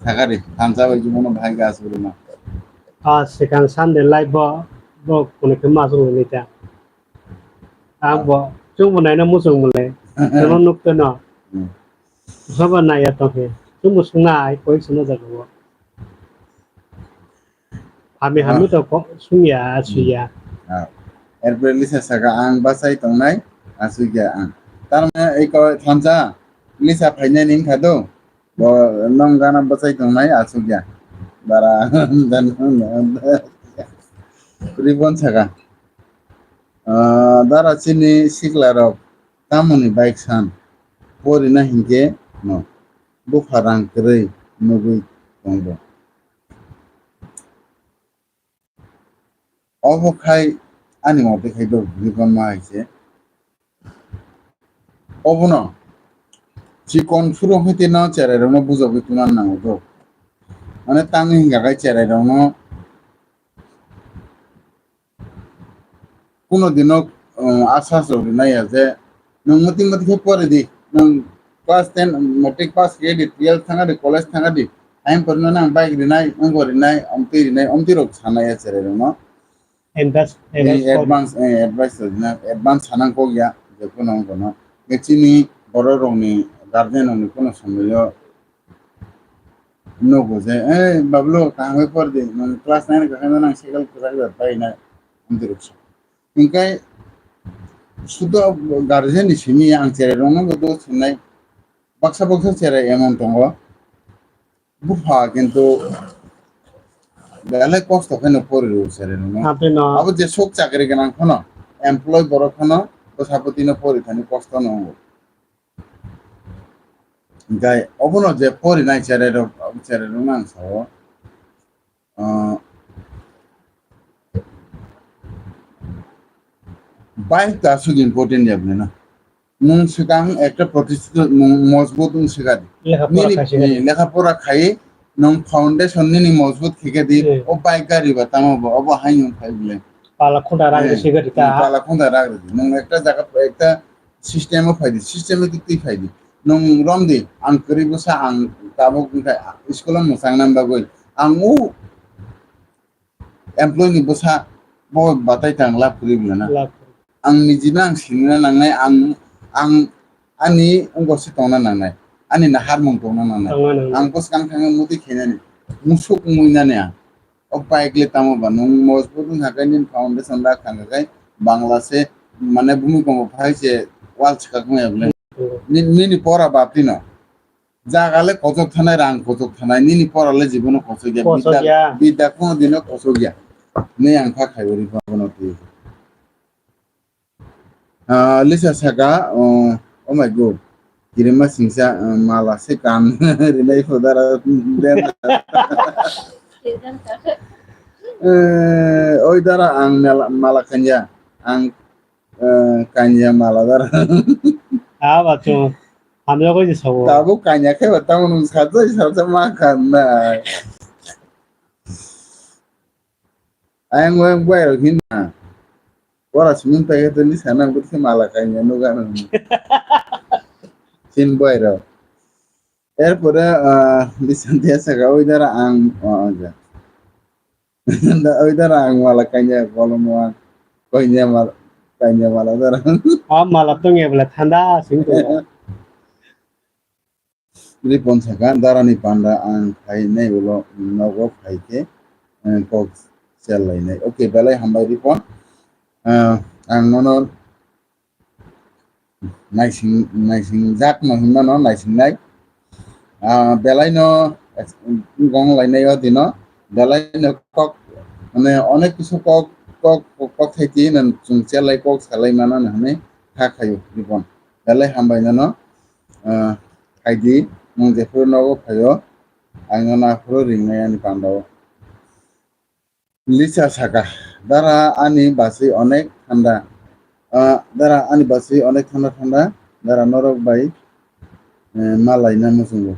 Sakari, thansa bai jumo no bahai ga achuk rima. Ah, sikang Sunday live bo, bo kunu khe ma achuk rimi ta. Ang bo, chwng bo naina muchung mole. Tamo nuk teno. Hmm. Sabo naiya tong khe. Chwng bo sung nai, koi sung na jaga bo. Hami hami Ah. to ko-, sung ya, su ya. Ah. Erpore Lisa saka ang bachai tongnai, asuk ya ang. Tarmane ei ko thansa, Lisa phainai ning kha do. Bo nong gana bachai tongnai, asuk ya. Bara, Ribon saka. Ah, dara chini sikla rok tamoni bike san porina hinkhe no bupha rang kwrwi nugwi tongbo. Obo khai ani mote khai do bwrwi gonma hai se. Obono chikon phuru hwtwi no cherai rokno bujagwi tuna nango do. Mane tangwi hinkha khai cherai rokno Kuno dino, um, asa so rinai ya je, nwng muti muti khe pore di, nwng class ten, matric pass khe di, twelve thanga di, college thanga di, hain porno nang bike rinai, wngbo rinai, omtwi rinai, omtwi rok sana ya cherai rokno. Advice, Ni advice kok. Advance, eh, advice rok rina, advance sanang kok ya, je kuno wngbo no. Nge chini borok rokni guardian rokni kuno somoi o Nogo je, "Eh, Bablu, kaham khe por di, nang class nine kakhai no nang cycle kwchak bai paina," amtwi rok sa. Hinkhe sudo guardian ni simi ang cherai rokno bo do sinai. Baksa baksa cherai emon tongo. Bupha kintu belai kosto khe no pori rw cherai rokno. Abo je sok chakri gwnang phano, employee borok phano bwsapoti no pori thani kosto no wngo. Hinkhe obono je porinai cherai rok, cherai rokno ang sao, ah, bike ta aswk important ya bwleno. Nwng swkang ekta protistito nwng mojbut wng swkadi. Lekha pora Nini, khai swkadi. Eh, lekha pora khai nwng foundation nini mojbut khe khe di, Hmm. O bike gari ba tamo ba, obo hai nwng khai bwle. Pala khunda rang Eh, rw swkadi ta. Pala khunda rang rw di. Nwng ekta jaga, ekta system o phai di, systematic twi phai di. Nwng rom di, ang kwrwi bwsa, ang tabuk wngkha school o mwchang nani bagwi. Ang o employee ni bwsa bo batai tang lab kwrwi bwlana. Lab. Ang nijino ang sinina nangnai, ang, ang ani wngbo se tongna nangnai. Ani naharmung tongna nangnai. Tongna nangnai. Ang bwskang thangwi muti khainani, musuk wngwi nani ang. O bike le tamo ba nwng mojbut wngkha khe nini foundation rak thangkha khe Bangla se mane bumi kombo phai se wall swkak maya bwle. Hmm. Ni-, nini pora baptino. Jaga le kochok thanai, rang kochok thanai, nini pora le jibono kochok ya, Kochok bidya, ya. Bidya kono dino kochok ya. Ni ang kha khai uri bono twi. Ah, Lisa saka, oh, oh my God. Kirima singsa, ah, mala se kan rinai phodara den. Eh, oi dara ang mela-, mala kanya. Ang, eh, kanya mala dara. Ah, bachu. Hamya koi je sabo. Tabuk kanya khe ba tamo nung sajai sajai ma kan na. Ayang wayang bai rok hin na. Ora simin paikhe tini sana buti mala kanya nuga nang. Sin bai rok. Erpore, ah, Lisanti ya saka, "Oi dara ang, oh, oh, ja." Da, oi dara ang mala kanya kolom wa. Kanya mal-, kanya mala dara. Ah, mala tong ya bela thanda sing to. Ripon saka, "Darani panda ang khai nai ulo nogo khai khe, eh, kok sel lai nai." Okay, belai hambai Ripon. Ah, ang nono naising, naisingjakno hinmano naisingnai. Ah, belaino gong lainai o dino, belaino kok, mane, onek kisu kok, kok, kok thaiti no chwng chelai kok salai mano hinwi kha khaio Ripon. Belai hambai nono, ah, phaidi, nwng jephuru nogo phaio, ang nono aphuru ringnai ani pandao. Lisa saka, "Dara ani bachwi onek thanda, ah, dara ani bachwi onek thanda thanda, dara norok bai, eh, malaina muchungo."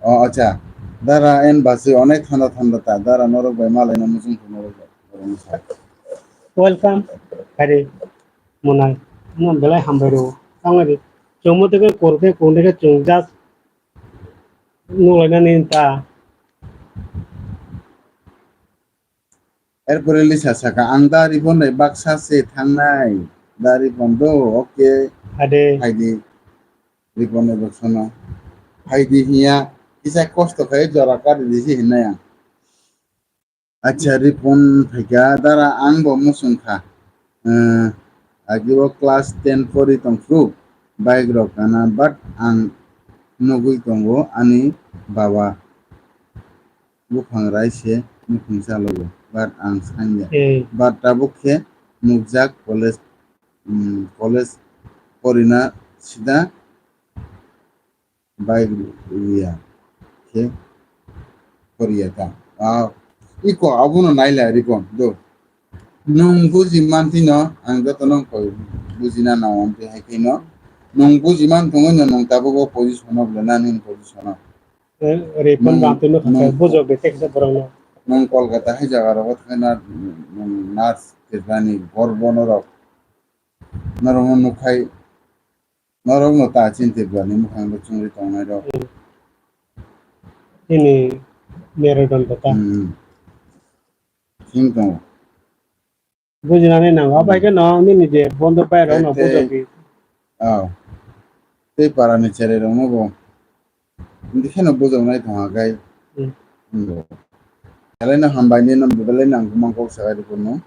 O acha, dara en bachwi onek thanda thanda ta, dara norok bai malaina muchung norok bai. Welcome, hari monai, no belai hambai rw, tangari, chomo teke korte kondeke chungjak. Nulainani ta. Erpore Lisa saka, "Ang da Ripon bai baksa se thangnai." Da Ripon do, okay. Ade. Phaidi. Ripon bai baksa no. Phaidi hiya, kisa kosto khai jora kari disi hinai ang. Acha, Ripon phaikha, "Dara, ang bo muchung kha. Eh, agi o class ten pori tong phuru bike rok kana, but ang nugwi tongo ani baba buphang rai se nukhung chalogo, but ang sanya. Eh. But tabuk khe nukjak college, mm, college porina sida." Bai ya khe poriya ta. Ah, iko abono naila Ripon do. Nwng buji mantino ang joto nang koi bujina nang on te hai khe no. Nwng buji man tongo no nwng tabuk o position o bwle nani position o. Eh, Ripon nwng, bantino nwng, bujok de teksa borok no. Nwng Kolkata hai jaga rogo thangna nwng nurse tirani gorbo norok. Norok no nukhai Norokno ta chini Tripurani mwkhangno chumui tongnairok. Hmm. Chini Merudon tata. Hmm. Thing tongo. Bujinani nango. Abai khe no nini je bondo bai rok no tei, tei, bujo di. Aw. Tei parani cherai rokno bo. Hindi kheno bujoknai tongha gai. Hmm. Belai no hambai ni no belai no ang bumang kok sagai rwkhe no.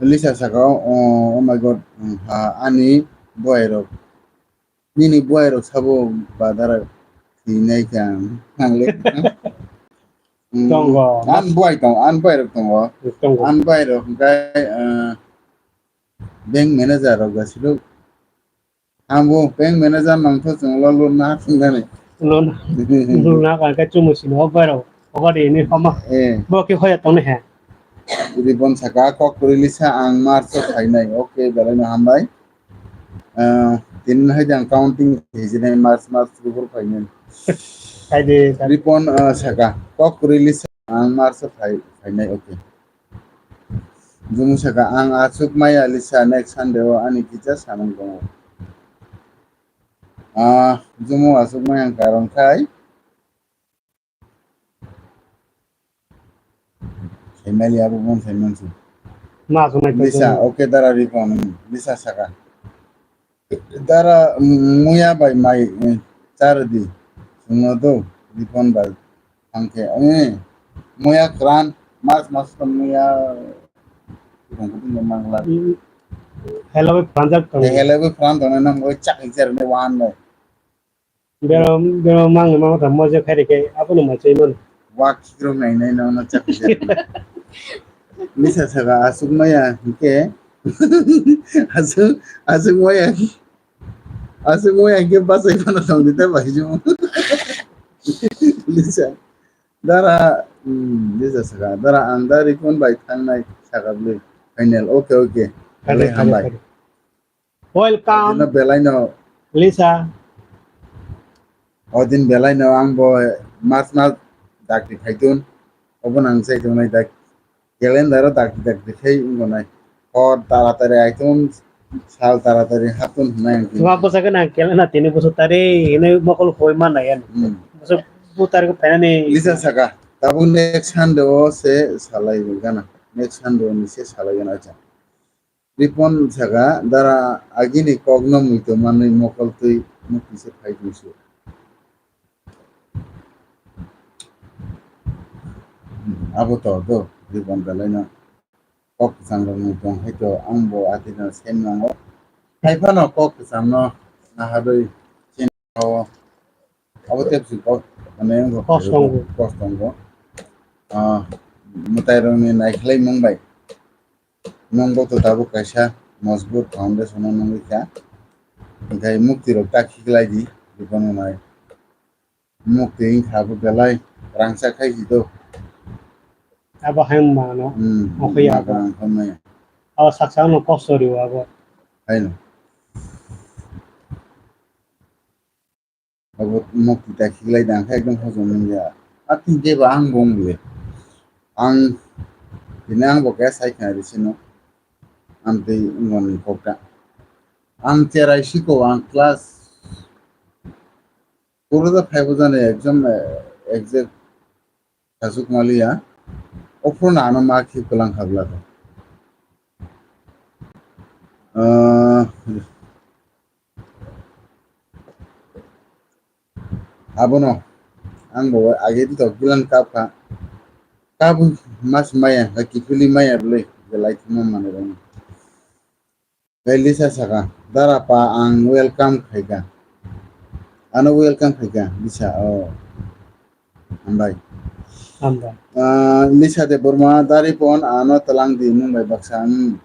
Lisa saka, "Oh, oh my God, ha, ani buai rok, nini buai rok sabo badara thinai kha ang le." Mm, tongo. An buai tong, an buai rok tongo. Tongo. An buai rok hingkai, eh, bank manager rok gasilo. Ang bo bank manager nangtho chwng lo loan na thwngmani. Loan, loan na kha khe chumui sino o bai rok. Obo de ni homa. Eh. Bo khe hoya tong he. Ripon saka kok kwrwi Lisa ang March o phainai. Okay, belai no hambai. Ah, tini hai jang counting hijinai March, March, April phainai. Khai de, khai de. Ripon, ah, saka kok kwrwi Lisa ang March o phai, phainai. Okay. Jumu saka, "Ang achuk maya Lisa, next Sunday o ani kisa samung tongo." Ah, Jumu achuk maya ang karon khai. Family abo bon family si. Ma achuk nai Lisa, okay, dara Ripon, Lisa saka. Dara, mm, muya bai mai, eh, char di. Sungno do, Ripon bai. Angke, eh, muya kran, mas, mas to muya, kung kutu no mangla. Mm. Hello, bai pranjak tong. Eh, hello, bai pran tong, nang oi chak ichar ne wan ne. Bero, bero mang, mang ta moje khairi ke, abo no ma chai man. Wak kiro nai nai no, no chak ichar ne. Lisa saka asuk maya, ke. Asuk, asuk maya. Aswk wng ya khe bachai phano tong di ta bai juma. Lisa. Dara, hmm, Lisa saka. Dara ang da Ripon bai thangnai saka bwlwi. Final. Okay, okay. Khade, belai khade, hambai. Khade. Welcome. Belai no. Lisa. O din belai no ang bo mas mas dakti khaitun. Obo nang sai tongnai dak. Calendar o dakti dakti khai wngkha nai. Hor taratari aitun, sal taratari haptun hwnwi ang khe. Wngkha bwsakhe nang calendar tini bwswk tari hinwi mokol hoi mannai ani. Hmm. Bwswk bu tarikh phainani. Lisa saka, tabuk next Sunday o se salai gana. Next Sunday o ni se salai gana acha. Ripon saka, dara agini kokno muitu manwi mokol twi mukti se phai tongsu. Abo to do, Ripon belai no. kok kwcham rok ni tong hai to ang bo atwi no sem nango. Hai phano kok kwcham no naharwi chini o abo tei bwswk kok mane wngkha kos tongo. Kos tongo. Ah, mwtai rok ni naikhlai mung bai. Nwng bo to tabuk kaisa mojbut foundation o nungwi kha. Hinkhe mukti rok ta khiklai di, bikon nai. Mukti wngkha bo belai rangchak khai si do. Abo hai wngma no. Hmm, okhoi abo. Abo saksa no kosto rio abo. Haino. Abo mukti ta khiklai dang khe ekdom hojom wngya. Atwng khe ba ang bo wngya. Ang tini ang bo khe sai kha risino. Amtwi wngmani kokta. Ang cherai siko ang class four o da five o jani exam, eh, exact Sachuk maliya, ophuru no ano ma khi kwlang kha bwla khe. Ah, abono ang bo age to bilang kap kha. Kap mas maya, kiphilwi maya bwlwi, belai kheno manwi rwno. Tei Lisa saka, "Dara pa, ang welcome khaika." Ano welcome khaika, Lisa, oh. Hambai. Hambai. Ah, Lisa Debbarma, "Da Ripon, ano twlang di, nwng bai baksa, hmm."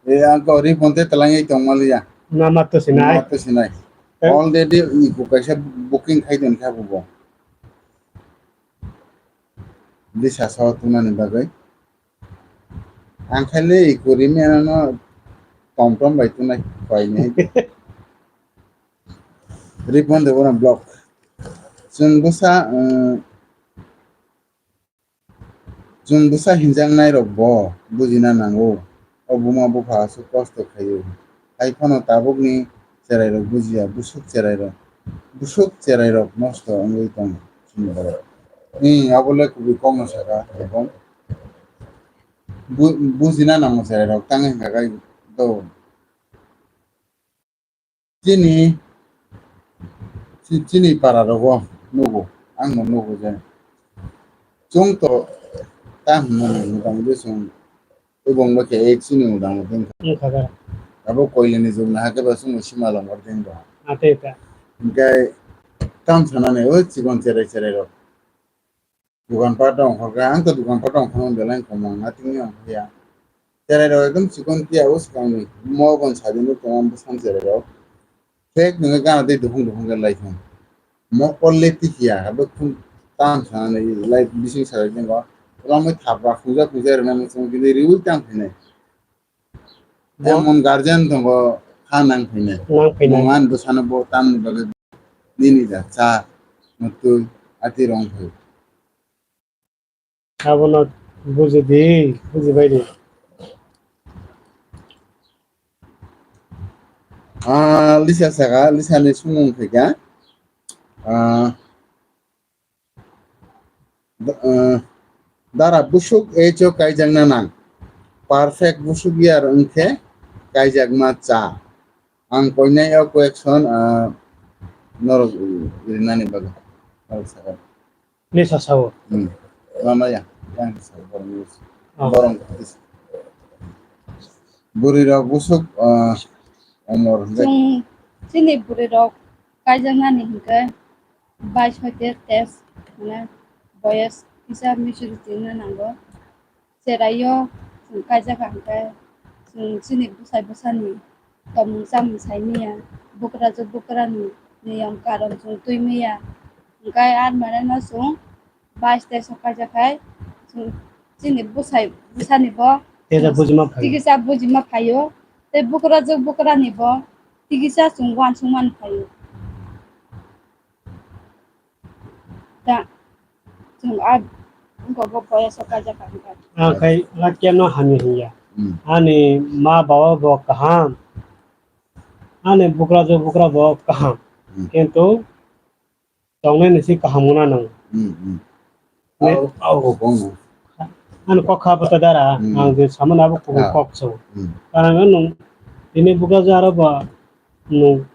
E, ang ko Ripon te twlangwi tongma liya. Nama to sinai. Nama to sinai. Eh? Already iko kaisa booking khai don kha bo. Lisa sao tunani bagwi. Ang khaile kwrwi mano tom tom bai tunai koi ni. Ripon de bono block. Chwng bwsa, um, chwng bwsa hinjaknai rok bo bujina nango. O buma bupha aswk kosto khaio. Hai phano tabukni cherairok bujiya, busuk cherairok, busuk cherairok nosto wngwi tong chini borok. Ni abo le kubui kokno saka, Ripon. Bu-, bujina nango cherairok, tang hwnka khe do. Chini, chi-, chini para rogo nugo, ang bo nugo je. Chwng to ta hwnmani motamoti chwng Ubong bo khe ek chini udang bo ding kha. Wng kha da. Abo koilani jug naha khe ba chwngno sima longor ding bo. Ate ta. Hinkhe tam sanani o chikon cherai cherai rok. Dukan pat rok ongkhor kha, ang to dukan pat rok ongkhorma belai ongkhorma ang atwngni ongkhorya. Cherai rok ekdom chikon tiya o swkangni mo bon sadini tongma bwsang cherai rok. Thek nungwi gana tei duphung duphung khe lai thung. Mokol le tikhiya, abo khum tam sanani lai bising salai tongo. Omo thapra khungja khungja rwnani chwng khe riui tam phinai. Bo emon guardian tongo, kha nang phinai. Nang phinai. Mo man bwsano bo tamni bagwi nini da cha, mutui, ati rong phai. Abono buji di, buji bai di. Ah, Lisa saka, Lisa ni sumung khaika. Ah, d-, ah, dara busuk echo kaijakna nang. Perfect busuk yar wngkhe kaijakma cha. Ang koinai o question, ah, norok rinani bagwi. Norok saka. Lisa sao. Hmm. Mama ya, yang sao borok ni. Oh. Borok ni. Bwrwi rok busuk, ah, umor hwnkhe. Chwng chini bwrwi rok kaijaknani hwnkhe bais hoite teis, mane, boyes kisa maturity wngna nango. Cheraio chwng kaijakha hwnkhe chwng chini bwsai bwsani tongmung chamung sai manya, bukrajwk bukrani niyom karon chwng twi manya. Hwnkhe ar mane no chwng bais teis o kaijak khai chwng chini bwsai bwsani bo Tesa bujima phaio. Tikisa bujima phaio. Tei bukrajwk bukrani bo tikisa chwng uansukmani phaio. Da, chwng a, wngkha bo boyes o kaijak kha wngkha. Ang khai lakya no hamya hinya. Hmm. Ani ma baba bo kaham. Ani bukrajwk bukra bo kaham. Hmm. Kintu tongnai ni si kaham wngna nang. Hmm, hmm. Ne- Au, au, au, au. Ani kok kha bwtha dara, hmm, ang je samani abo kubui, ah, kok so. Hmm. Karang nung tini bukrajwk aro bo nung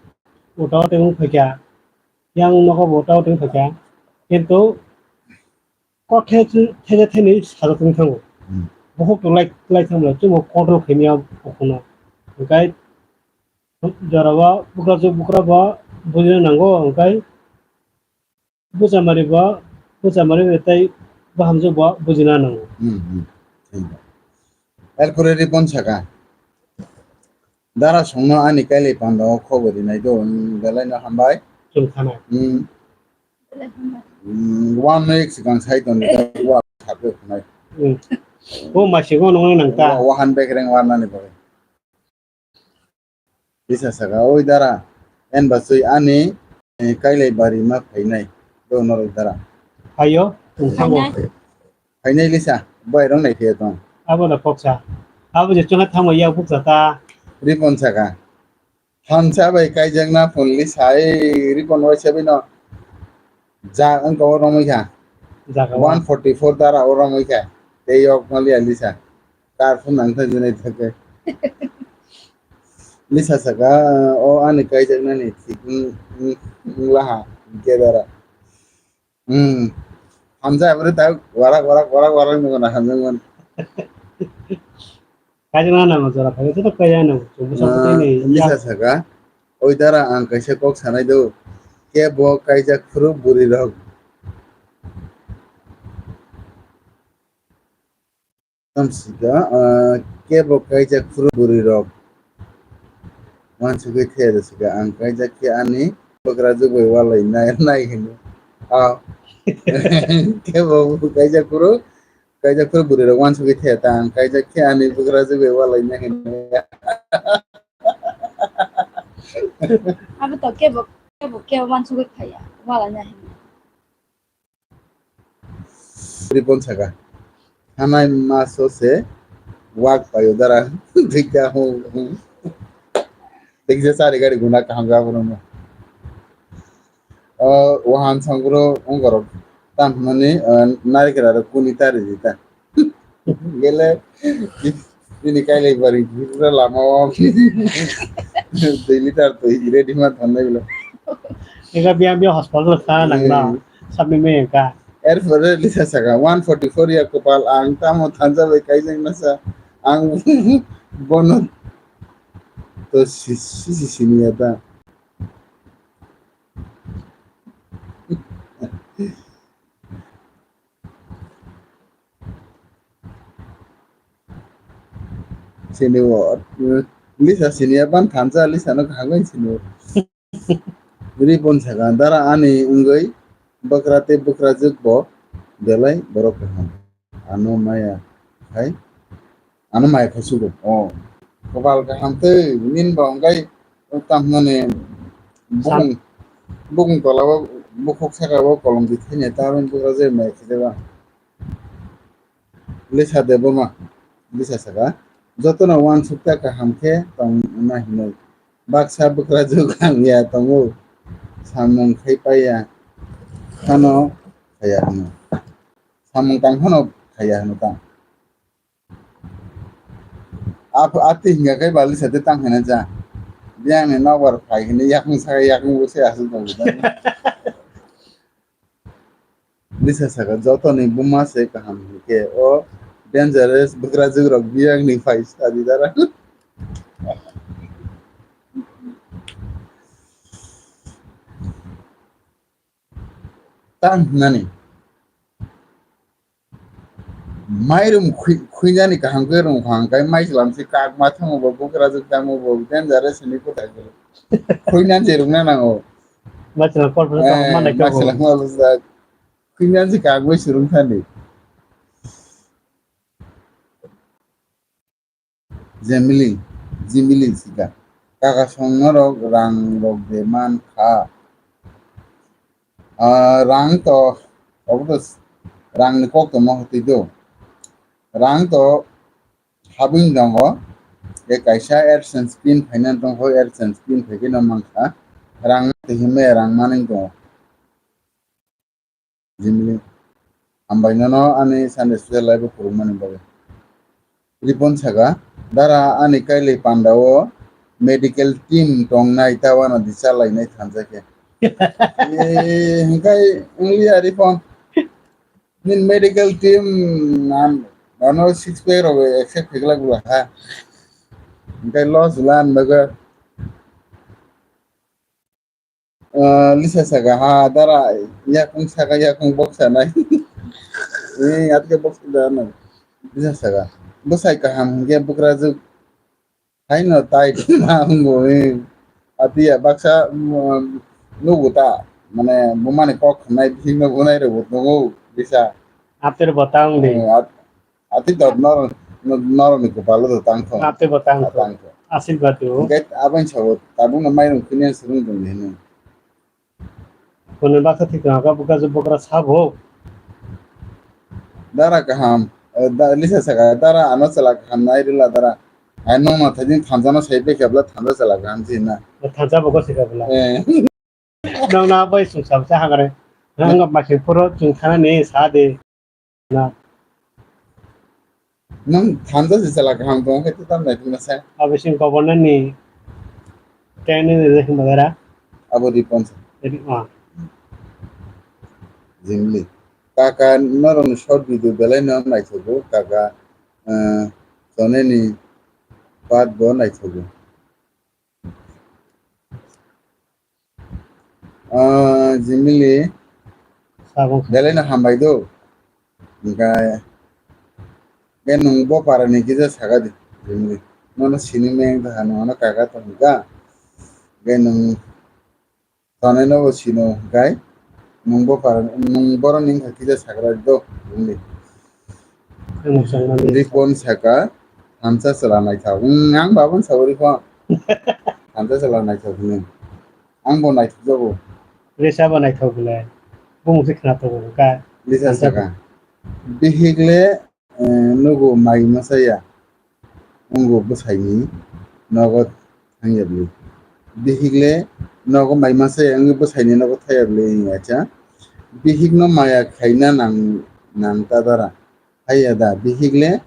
uta uta wng phaikha. Yang nogo bo tao tong phaikha, kintu kok the-, thede theni sajak tong thango. Hmm. Bukhuk to lai, lai thangmani chwngno control khaimya bukhukno. Hwnkhe jorao bukrajwk bukrabo bujina nango, hwnkhe bwchamari bo, bwchamari bo tei bahamjwk bo bujina nango. Hmm, hmm. Thik. Erpore Ripon saka, "Dara songno ani kailai panda o khobor rinai do, hmm, belai no hambai." Chwng thanai. Hmm. Hmm, one week swkang sai tongdi, wa sakhe khwnai. Hmm. O masigo nungni nang ta. Wa-, wahan bekreng warnani bagwi. Lisa saka, "Oi dara, en ba sui ani, eh, kailai bari ma phainai." Do norok dara. Phaio, thango. Phainai. Phainai Lisa, bai rong nai phiya tong. Abo da koksa. Abo je chwla thango ya buksa ta. Ripon saka, "Thansa bai kaijakna phone Lisa, ei Ripon waisa bino." Ja, wngkha o romwi kha. Jaga one forty four dara o romwi kha. Tei yok mali ya Lisa. Kar phone nang thang jinai thangkhe. Lisa saka, "O ani kaijaknani thik wng, wng, wng laha, hwnkhe dara." Hmm. Hamjak aboni tak warak, warak, warak, warak nungwi na hamjakmani. Kaijakna nango jora khaikhe joto kaijakna nango. Chwng bwsa bwtwi ni Lisa saka, "Oi dara, ang kaisa kok sanai do. Kebo kaijak phuru bwrwi rok." Tamsika, ah, "Kebo kaijak phuru bwrwi rok." Wansugwi thaya da sika, "Ang kaijak khe ani bwkrajwk bai walai nai, nai hino." Ah. "Kebo kaijak phuru, kaijak phuru bwrwi rok wansugwi thaya ta, ang kaijak khe ani bwkrajwk bai walai nai hino." Abo to kebo, kebo, kebo wansugwi thaya, walai nai hino. Ripon saka, "Thanai maso se wak payo dara." Thikya ho. Thikya sari gari guna kaham ga bono. O wahan sangro ongorok. Tam mani, eh, narikra ro kuni tari dita. Gele, bini kailai bari, bini lama o. Dui liter twi ready ma thannai bwle. Ega biya biya hospital ta nang na. Hmm. Sabni me ka. Erpore Lisa saka, "One forty four ya kopal, ang tamo thansa bai kaijak nasa. Ang bono to si, si, si, sini ya ta." Sini o, Lisa sini aban thansa Lisa no kaham bai sini o. Ripon saka, "Dara ani wngwi bwkra tei bwkrajwk bo belai borok kaham. Ano maya khai, ano maya khai sugo." O, kopal kaham tei nini bo wngwi tamnani bukung, bukung tola o bukhuk saka o kolom di thani ta bwkra je maya khai ba. Lisa Debbarma, Lisa saka, "Jotono uansukta kaham khe tongna hinwi. Baksa bwkrajwk ang ya tongo, samung khai paiya phano khaya hwno. Samung tang phano khaya hwno ta." Ap-, ati hinga khe ba Lisa de tang hena ja. Biyang ni nokbar phai hini yakung saka yakung bo se aswk tongo ta. Lisa saka, "Jotoni buma se kaham hinkhe o dangerous bwkrajwk rok biyang ni phai sadi dara." Tang nani. Mairum khui-, khuinani kaham khe rung phang kai mai slam si kak ma thango bo bwkrajwk tamo bo dangerous ni kwthai. Khuinani je rungna nango. Maichwla kol phano tamo manai khe bo. Maichwla kol phano khuinani je kagwi swrwng thani. Jemili, jimili sika. Kaka songno rok rang rok de man kha. Ah, rang to, obo to s-, rang ni kok to ma hotwi do. Rang to habwing tongo. E kaisa AdSense pin phaina tongkho, AdSense pin phaikhe no mankha. Rang twi himle rang manwi tongo. Jimli. Hambai nono ani Sunday special live o phurukmani bagwi. Ripon saka, "Dara ani kailai panda o medical team tongnai ta uanadi chalainai thansa khe." Eh, hingkai wngya Ripon. Nini medical team nam Ano six pack rok accept khaikhlak bo ha. Hingke loss lan baga. Ah, Lisa saka ha dara yakung saka yakung boksa nai. Eh, atke boksa da no. Lisa saka. Bosai kaham hingke bukrajwk. Haino tai ma wngo, eh. Atiya baksa, mm, nugo ta, mane bumani kok khnai bisingno bunai rwbo tongo bisa. Ater bo ta wng di. Eh, at-, ati dot nor-, nor-, noroni kopalo do tangkho. Ater bo tangkho. Tangkho. Asirwad do. Hingke aboni sabo tabukno mairum kuniya swrwng tong di hwnwi. Hwnwi baksa thwikha hwnka bwkha je bokra sabo. Dara kaham, eh, da-, Lisa saka, dara ano chwla kaham nai rwla dara. Ai nokma thaiding thansa no sai paikha bwla thansa chwla kaham se hwnna. Thansa bo gosi kha bwla. Eh. Nokna bai sung sab sa hangare. Nokma masi phuru chwng thana ni sa de. Na. Nwng thansa se chwla kaham tong khe tei tam nai tongna sa. Abo sing governor ni training ni je hwnba gara. Abo Ripon sa. Ri-, ah. Jimli. Kaka norok ni short video belai no naithogo kaka, eh, choneni part bo naithogo. Ah, Jimili, Sabong. Belai no hambai do. Hingke, hingke nwng bo para ni kisa saka di, Jimili. Nono sini meng ta hano ano kaka tong ka. Hingke nwng tonai no bo sino hingke. Nwng bo para, nwng borok ni wngkha kisa sakra do, Jimili. Ang mwchangmani. Ripon saka, thansa chwla naithok. Wng, ang babon sa o Ripon. Thansa chwla naithok hwnwi. Ang bo naithok jago. Risa bo naithok bwle. Bumung se khna tongo ka. Risa saka. Bihik le, eh, nugo mai masa ya. Wngbo bwsaini nogo thangya bwlwi. Bihik le nogo mai masa ya wngwi bwsaini nogo thaya bwlwi, acha. Bihik no maya khaina nang, nang ta dara. Haiya da, bihik le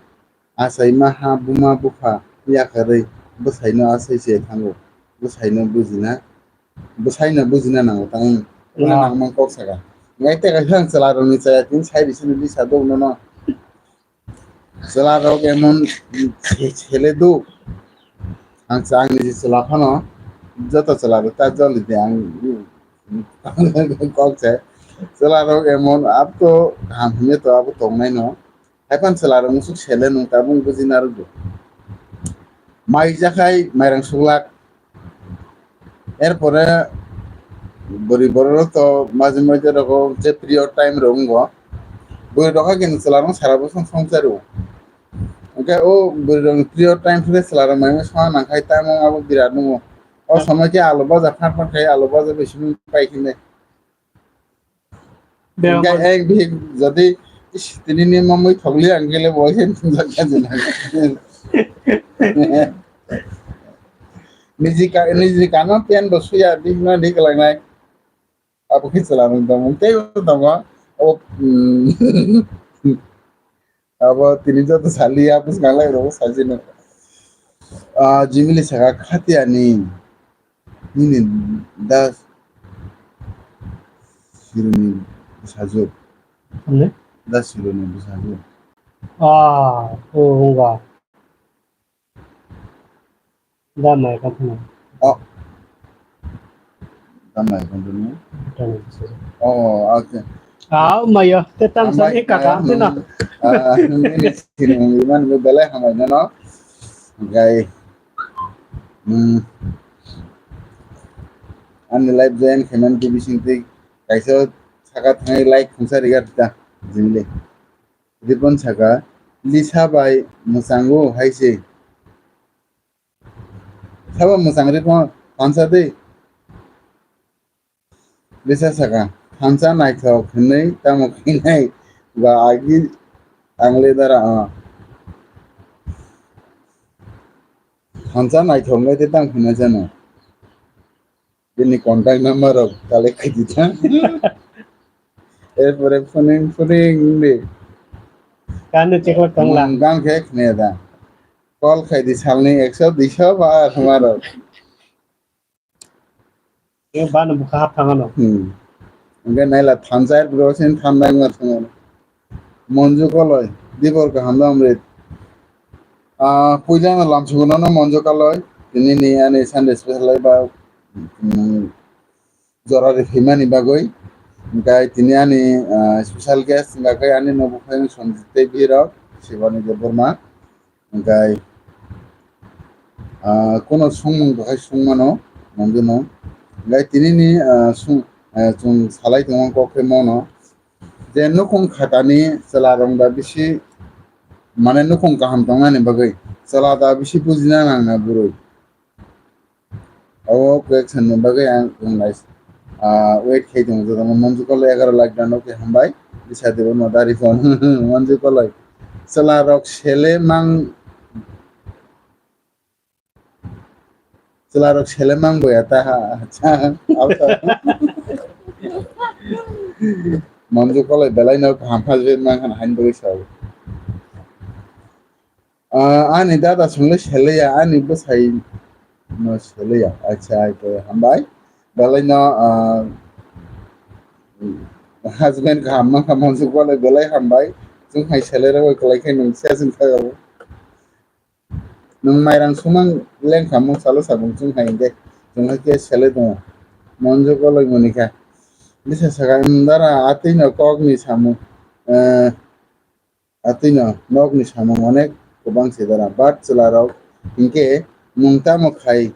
achai ma ha buma bupha yakarwi bwsai no achai se thango. Bwsai no bujina, bwsai no bujina nango tang. Wngna nangmang kok saka. Ngai te kaisa ang chwla rok ni chaya tin sai bisini bisa dok nono. Chwla rok emon se-, sele duk. Ang sa-, ang niji chwla phano joto chwla rok ta joli de ang kok se. Chwla rok emon abo to kaham hwnwi to abo tongnai no. Hai phano chwla rok musuk sele nung tabuk buji narwk bo. Mai jakhai mairang suklak. Erpore bwrwi borok rok to majhe majhe rogo je period time rok wngo. Bwrwi rok hakhe chwla rok sara bosong songchar o. Hwnkhe o bwrwi rok ni period time khe chwla rok mai songna nang khai tamo abo birat nungo. O somoi khe alu baja phan phan khai alu baja bai simi pai khe. Hingke ek bihik jodi, "Ish, tini ni mamui thokli ang gele bo," he thumjak kha jina. Niji ka, niji kano pen bo suya, bihik no dik langnai. Abo khe chwla nung tongmung tei bo tongo. O, mm, abo tini joto sali ya bwskanglai rok sajino. Ah, Jimili saka khatiya ni nini da siruni bwsajwk. Hamle? Da siruni bwsajwk. Ah, o, o, wa. Da mai ka phano. Oh. Da mai ka phano. Da mai ka phano. Oh, okay. Ah, maya, te tam sa ni kaka, te na. Ah, nini sini iman be belai hamai no. Gai. Hmm. Ani live join khaimani tei bisingtwi kaisa saka thangwi like khungsa riga rita jimli. Ripon saka, "Lisa bai mwchango hai se." Sabo mwchang Ripon thansa de. Lisa saka, "Thansa naithok hwnwi tamo khainai ba agi ang le dara o." Thansa naithok nai te tang khaina jano. Bini contact number rok collect khai di ta. Erpore phoning phoning di. Kanu cheklak tongla. Hmm, gan khe khne da. Call khai di salni ekso duiso ba khma rok. Yo bano bukha hap thangano. Hmm. Hingke naila thansa erpore sin thansa ma thangano. Monju koloi. Dibor kaham da Amrit. Ah, puila no lamsugo nono Monjo Kaloi. Tini ni ani Sunday special lai ba, mm, jora ri phimani bagwi. Hingkai tini ani, ah, special guest hingka khe ani nogo phai Sanjit tei Bhirok, Shivani Debbarma. Hingkai, ah, kono songmung bahai songmano, nongdino. Hingkai tini ni, ah, song, ah, chwng salai tongo kok khe mono. Je nukhung khatani chwla rok da bisi, mane nukhung kaham tongnani bagwi chwla da bisi bujina nangna bwrwi. Abo correction ni bagwi ang, ang nai, ah, wait khai tongo, jotono Monju Koloi egaroh lakh dano khe hambai, bisa debo no dari phone. Monju Koloi. Chwla rok sele mang, chwla rok sele mang boya ta ha, acha, acha. Monju Koloi belai no kaham hajwe mang han hain bagwi sao. Ah, ani dada swngle seleya, ani bwsai no seleya. Acha, acha, hambai. Belai no, ah, husband kaham mankha Monju Koloi belai hambai. Chwng hai sele rogwi kwlai khe nwng se chwng kha abo. Nwng mairang sumang lengkha mung salo sabung chwng hai hwnkhe. Chwng hai khe sele tongo. Monju Koloi moni kha. Bisa saka, "Em, dara, atwi no kok ni samung." Eh, Atwino nokni samung onek kwbang se dara, but chwlarok hinkhe nwng tamo khai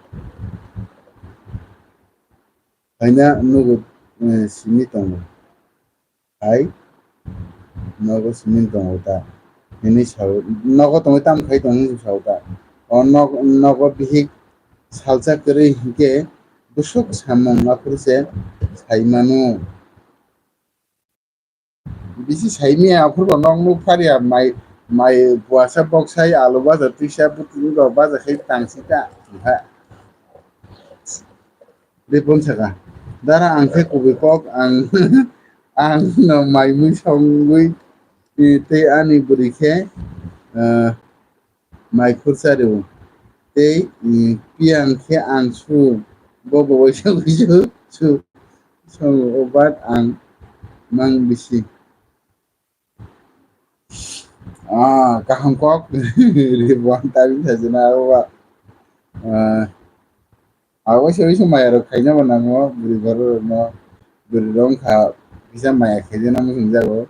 phaina nugo, eh, simi tongo, hai nogo simi tongo ta hinwi sao, nogo tongwi tamo khai tongo hinwi sao ta, o nok-, nogo bihik salsa kwrwi hinkhe bwswk samung aphuru se sai mano. Bisi saimaya aphuru bo nok nuk pharya mai, mai buasa boksai alu baja twisa bwtwi rok baja khai tangsi ta ha. Ripon saka, "Dara ang khe kubui kok ang, ang no mai mui songwi, eh, tei ani bwrwi khe, eh, mai khursa rw tei, mm, piyang khe ang su, bo bo waisa waisa su, songo, o bat ang mang bisi." Ah, kaham kok. Ribon tabi sajina o ba. Ah, a waisa waisa maya rok khaina bo nango, bwrwi borok rok no, bwrwi rok wngkha kisa maya khaijana muchung jago.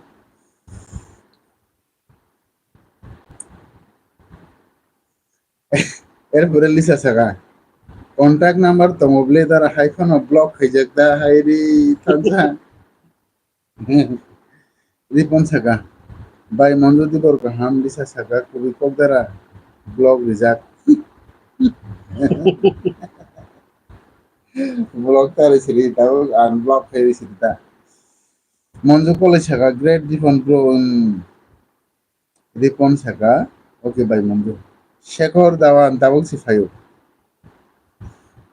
Erpore Lisa saka, "Contact number tongo ble dara hai phano block khaijak da hai ri thansa." Ripon saka, "Bai Monjo Dibor kaham." Lisa saka, "Kubui kok dara block rijak." Block ta ri siri ta, unblock khai ri siri ta. Monjo Koloi saka, "Great Ripon bro." Hmm. Ripon saka, "Okay bai Monjo." Shekhor Dhawan tabuk si phaio.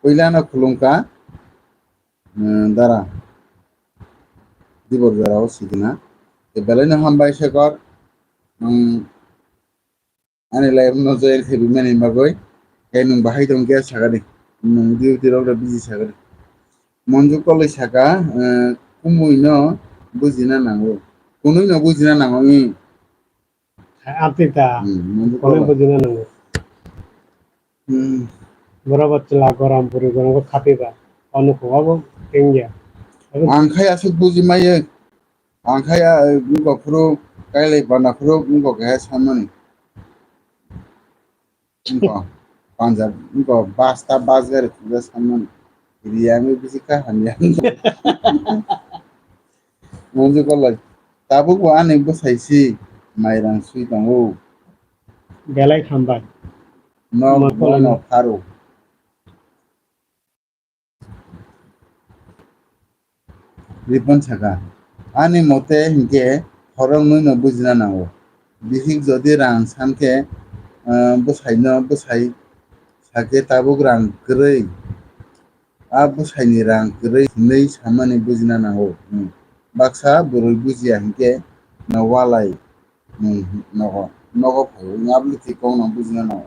Puila no khulumkha, mm, dara. Dibor jora o sikina. E belai no hambai Shekhor. Mm, ani live no join khaibimani bagwi. Khe nwng bahai tong khe sakadi. Nwng duty rok da busy sakadi. Monjo Koloi saka, eh, kumui no bujina nango. Kunui no bujina nango, i. Amtwi ta. Hmm, Monjo Koloi Koloi. Bujina nango. Hmm. Borok bo chwla goram bwrwi goram khe khapi ba. Ono kok abo tengya. Ang khai aswk buji maya. Ang khai a, wngkha phuru kailai bana phuru wngkha keha sanmani. Wngkha panjab, wngkha basta bus gari khukjak sanmani. Riyangwi bisi kaham ya. Monjo Koloi. Tabuk bo ani bwsai si mairang sui tongo. Belai hambai. Nok Monjo Koloi bono no. Pharo. Ripon saka, "Ani mote hinkhe khoroknwi no bujina nango. Bihik jodi rang sankhe, ah, bwsaino bwsai sakhe tabuk rang kwrwi, a bwsaini rang kwrwi hinwi samani bujina nango. Hmm. Baksa bwrwi bujiya hinkhe no walai, hmm, nogo, nogo phaiwi aboni thwi kokno bujina nango."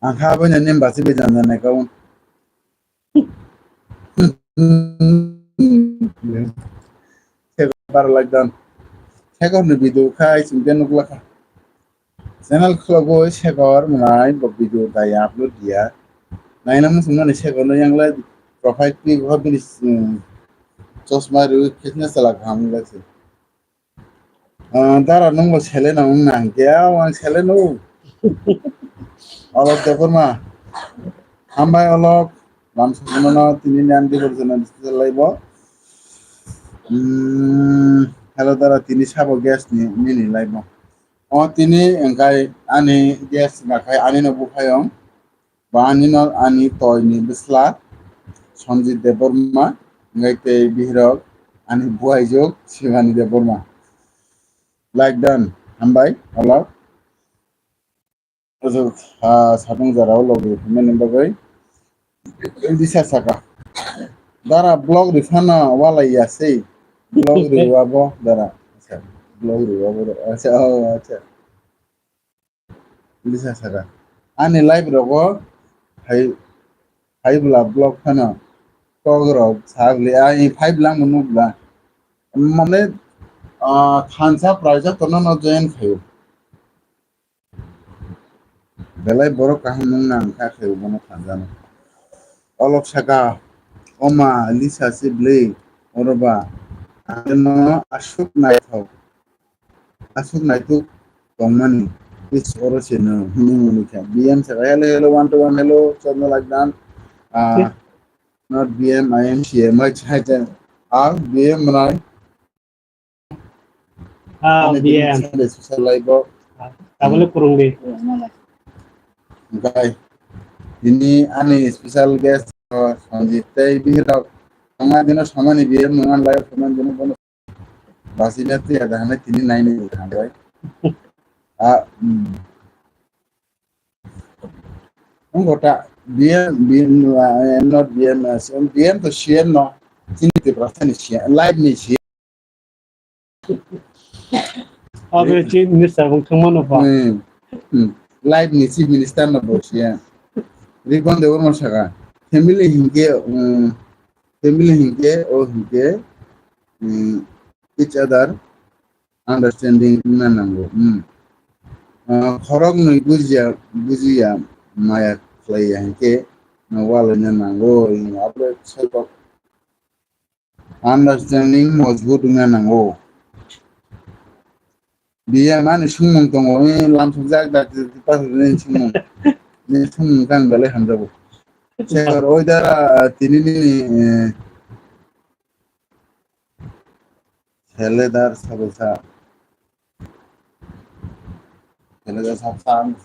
Ang kha bai nani basi bai jana nai kaun. Baro lakh dan. Shekhar ni video khai chwng khe nukla kha. Channel khulogwi Shekhar mwnai bo video dai upload diya. Naina muchung mani Shekhar no yang lai profile pic ho bini, um, chosma rwi khesna chala kaham lai se. Ah, dara nung bo sele na wng na hwnkhe, ah, ang sele no. Olok Debbarma. Hambai Olok. Lam sakno no tini nan di borjana discuss lai bo. Hmm, hello dara, tini sabo guest ni, nini lai bo. O tini engkai ani guest engkai ani no buphayong. Ba ani no ani toi ni bwsla Sanjit Debbarma, engkai tei bihirok ani buaijok Shivani Debbarma. Like done. Hambai, hello. Ojo, ah, satung jara o log rw mani bagwi. Disa saka. Dara blog rw phano walai ya sei. Blog rw abo dara. Acha, blog rw abo dara. Acha, oh, acha. Disa saka. Ani live rogo hai, hai bla blog phano. Kok rok sabli ai five lang munu bla. Mane, ah, thansa praijak tono no join khayo. Belai borok kaham nung nang kha khe bono thanjano. Olok saka, "Oma, Lisa se bwlwi oro ba? Ano aswk naithok, aswk naithok tongmani, is oro se no," hinwi mani kha. B M saka, "Hello, hello, one to one, hello, chomno like dan." Ah, not B M, I M C M, I cha cha. Ah, B M nai. Ah, Ani B M. Tini Sunday special live o. Ah, tabole kurung di. Guys, tini ani special guest, uh, Sanjit tei bihirok. Tangma dino samani B M nungan live samani dino bono. Basina twi ada hana tini naini hambai. Ah, hmm. Wngkha ta B M, B M, uh, not B M, uh, B M to C M no. Chini Tiprasa ni C M, live ni C M. Obe Chief Minister bung thangmano ba. Hmm. Hmm. Live ni Chief Minister no bo C M. Ribon Debbarma saka. Family hinke, um, family hinke, o hinke, um, each other understanding wngna nango. Hmm. Ah, khoroknwi bujiya, bujiya maya khlaiya hinkhe no walaina nango. Abo sebok understanding mojbut wngna nango. Biya mani sumung tongo, eh, lamsok jak dak pasal ni sumung. Ni sumung kang belai hamjago. Sir, oi da, tini ni, eh, Seledar sabesa. Seledar sab sang,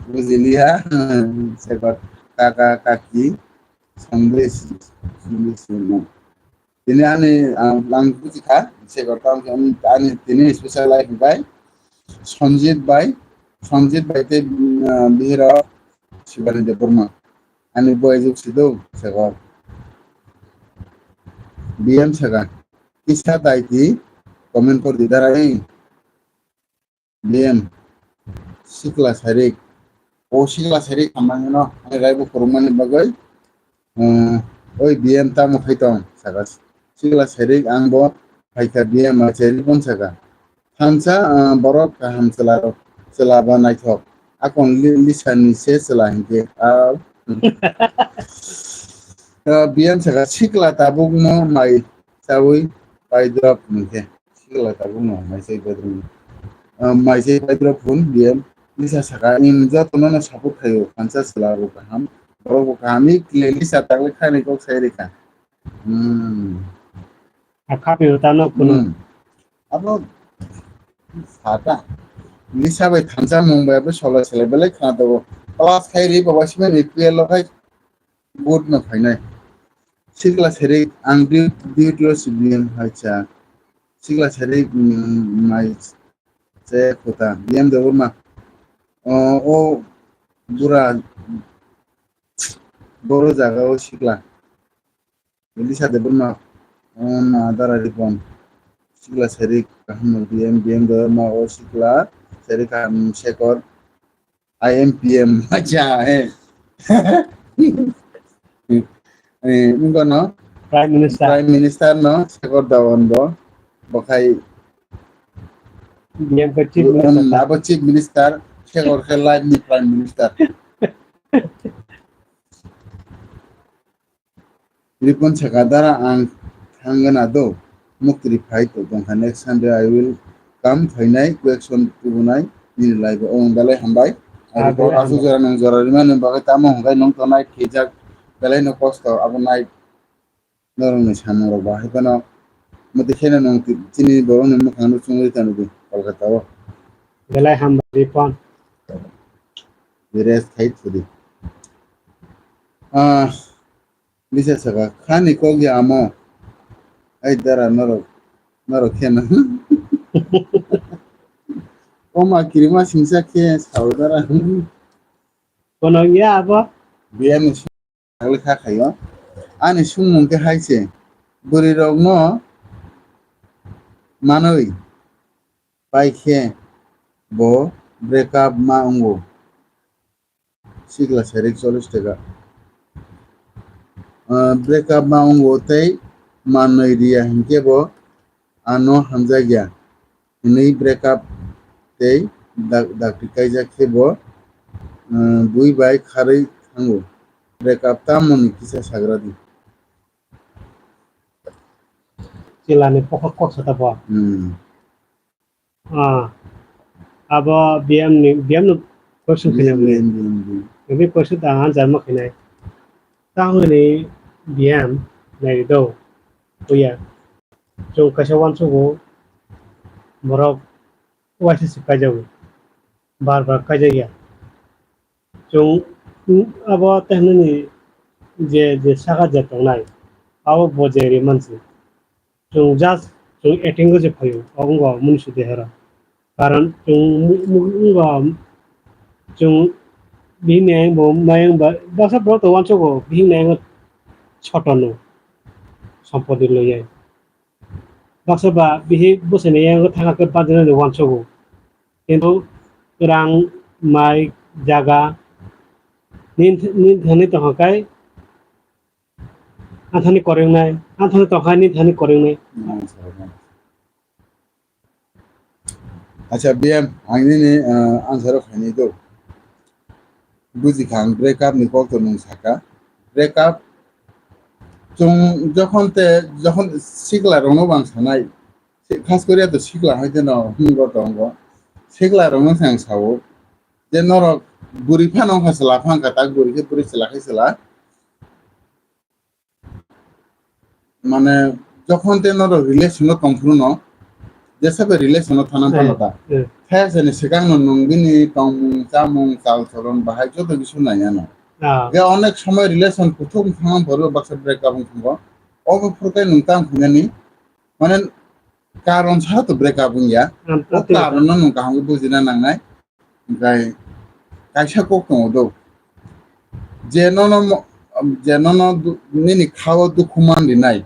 bujiliya. Sebar kaka kaki, sandwich, sandwich no. Tini ani, ang, ang bujikha, sebar kam ani tini special life bai. Sanjit bai, Sanjit bai tei, mm, bihira Shivani Debbarma. Ani boy juk sido, sego. B M sega. Kisa dai di, comment kor di dara, eh. B M. Sikla sarik. O sikla sarik hamang no, ani raibo kurumani bagoi. Hmm, oi B M tamo phai tong, saka. Sikla sarik ang bo phaikha B M a sarik bon saka. Thansa, ah, borok kaham chwla rok, chwla ba naithok. Akon li-, lisa ni se chwla hinkhe. Ah. Ah, B M saka sikla tabuk no mai chawi pai drop hinkhe. Sikla tabuk no mai chai pai drop. Ah, mai chai pai drop phun B M lisa saka in joto no no support khayo. Thansa chwla rok kaham. Borok bo kaham i kile lisa takle khaini kok sai rikha. Hmm. Akhapi utano kuno. Hmm. Abo sata. Lisa bai thansa mung bai abo sola sele belai khana to. Class khai ri baba simen A P L lo khai good no phainai. Sikla serik ang di, di lo si B M hai cha. Sikla serik, mm, mai che khuta. B M Debbarma. O, o bura boro jaga o sikla. Lisa Debbarma, o na dara ribon. Sikla serik kaham no B M, B M Debbarma o sikla serik kaham sekor. I M P M acha, eh. Eh, wngkha no? Prime Minister. Prime Minister no sekor dawan bo. Bokhai B M khe Chief Minister. Abo Chief Minister, Shekhar khe life ni Prime Minister. Ripon saka, "Dara, ang thangna do, muktri phai to tongkha, next Sunday I will come, phainai, question tubunai nini live o." Belai hambai. Asuk jora nung jora rimani bagwi tamo hwnkhai nung tonai thwijak, belai no kosto abo nai. Norokni samung rok bahai phano mwtwi kheno nwng ti-, chini borokni mwkhang no chumui tongdi Kolkata o. Belai hambai Ripon. Rest khai thudi. Ah, bisa saka khani kok ya amo. Ai dara norok, norok kheno. O ma kirima singsa khe sao dara. Kono ya abo? Biya ni Sagli kha khaio. Ani sungmung khe hai se, bwrwirokno manwi pai khe bo breakup ma wngo. Sikla serik chollish taka. Ah, breakup ma wngo tei manwi riya hinkhe bo ano hamjakya hwnwi breakup tei dak-, dakti kaijak khe bo, um, bui bai kharwi thango. Breakup tamoni kisa sagra di. Chwla ni pokhok kok sata bo. Hmm. Ah, abo B M ni, B M no question khainai. Bini question ta answer ma khainai. Tahoni B M nai do. Kuya. Chwng kaisa uansugo borok waisa se kaijago. Bar bar kaijakya. Chwng abo tehnani je, je saka je tongnai, abo bo je ri mansi. Chwng just chwng acting o je phaio, abo wngkha mwnwi sudi hero. Karon chwng mu-, mu-, wngkha chwng bini ayang bo mayang ba, baksa borok to uansugo bini ayang sotono sompoti loyai. Baksa ba bihi bwsani yango thangkha khe bajinani uansugo. Kintu rang, mai, jaga nin, nin thani tongkha kai anthani koringnai, anthani tongkha nin thani koringnai. Acha, B M, ang nini, ah, answer o khainai do. Buji kha ang breakup ni kok to nwng saka. Breakup chwng jokhon te, jokhon sikla rokno bo ang sanai. Si-, khas koriya to sikla hai te no, hmm, go tongo. Sikla rokno se ang sao. Je norok bwrwi phano wngkha chwla phano wngkha, tak bwrwi khe bwrwi chwla khe chwla. Mane, jokhon te norok relation o tong phuru no, jesa bai relation o thana phano ta. Eh, eh. Thaya sani swkang no nwng bini tongmung, chamung, chal cholon bahai joto kisu nai ano. Ah. Je onek somoy relation kuthuk thangma phuru baksa breakup wng thango. Obo phuru khe nwng tang khainani, mane, karon sa to breakup wng ya. Am, o karon no nwng kaham khe bujina nangnai. Hingkhai kaisa kok tongo do, je nono mo-, je nono du-, nini khao dukhu man rinai,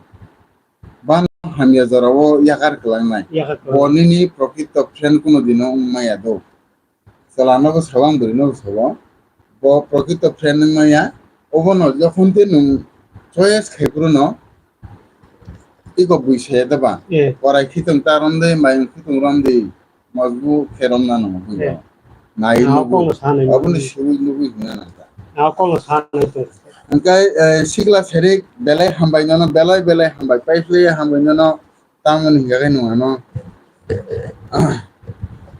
bano hamya jorao yakar kwlangnai. Yakar kwlangnai. Bo nini prokrito friend kuno dino wng maya do. Chwla nogo sao, ang bwrwi nogo sao, bo prokrito friend wng maya. Obono jokhon te nwng choice khai phuru no, ego bui se da ba. Eh. Korai khitong ta rom de, mayung khitong rom de. Mosbu khe romna nango, buino. Eh. Nai nugui. Aboni sui nugui hwnna nangkha. Hwnkhe, eh, sikla serik belai hambai nono, belai belai hambai. Paiphlaiya hambai nono, tamoni hingkha khe nung ano.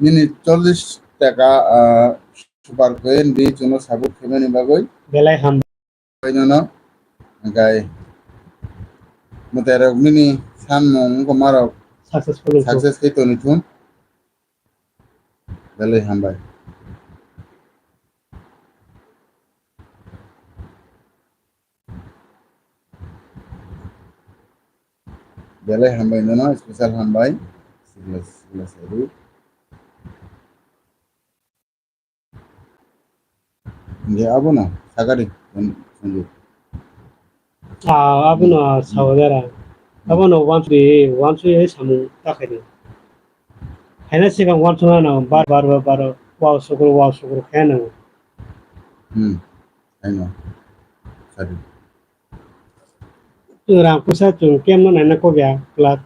Nini chollish taka, ah, super coin di chwngno sabuk khaimani bagwi. Belai hambai. Nono, hingkhai mwtairok nini sanmung wngkha marok successful wngkha. Success khe toni thun. Belai hambai. Belai hambai nono, special hambai. Sikla, sikla sari. Hingke abono sakari, Sandeep. Ah, abono sao jara. Abono wansui, wansui hai samung ta khaidi. Haina sikang wansung ano bar, bar, bar, bar, wow sukru, wow sukru khe nango. Hmm, haino. Sadi. Rang puisa chwng kemno naina kok ya, plus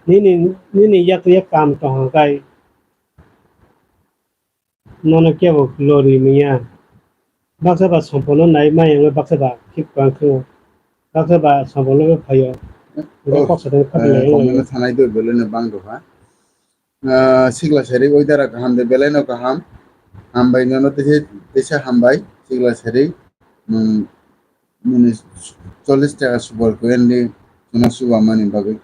nini, nini yak, yak kam tong hang kai. Nono kebo lori manya. Baksa ba sompolo nai maya wngwi baksa ba khip kwrang khe. Baksa ba sompolo phaio. Oro Oh, kok sa tong kok eh, lai comment sanai do belai no bang do ha. Ah, sikla seri oi dara kaham de belai no kaham. Hambai nono tese tese hambai sikla seri. Hmm. Nini chollish taka super coin di chwngno chuba mani bagwi.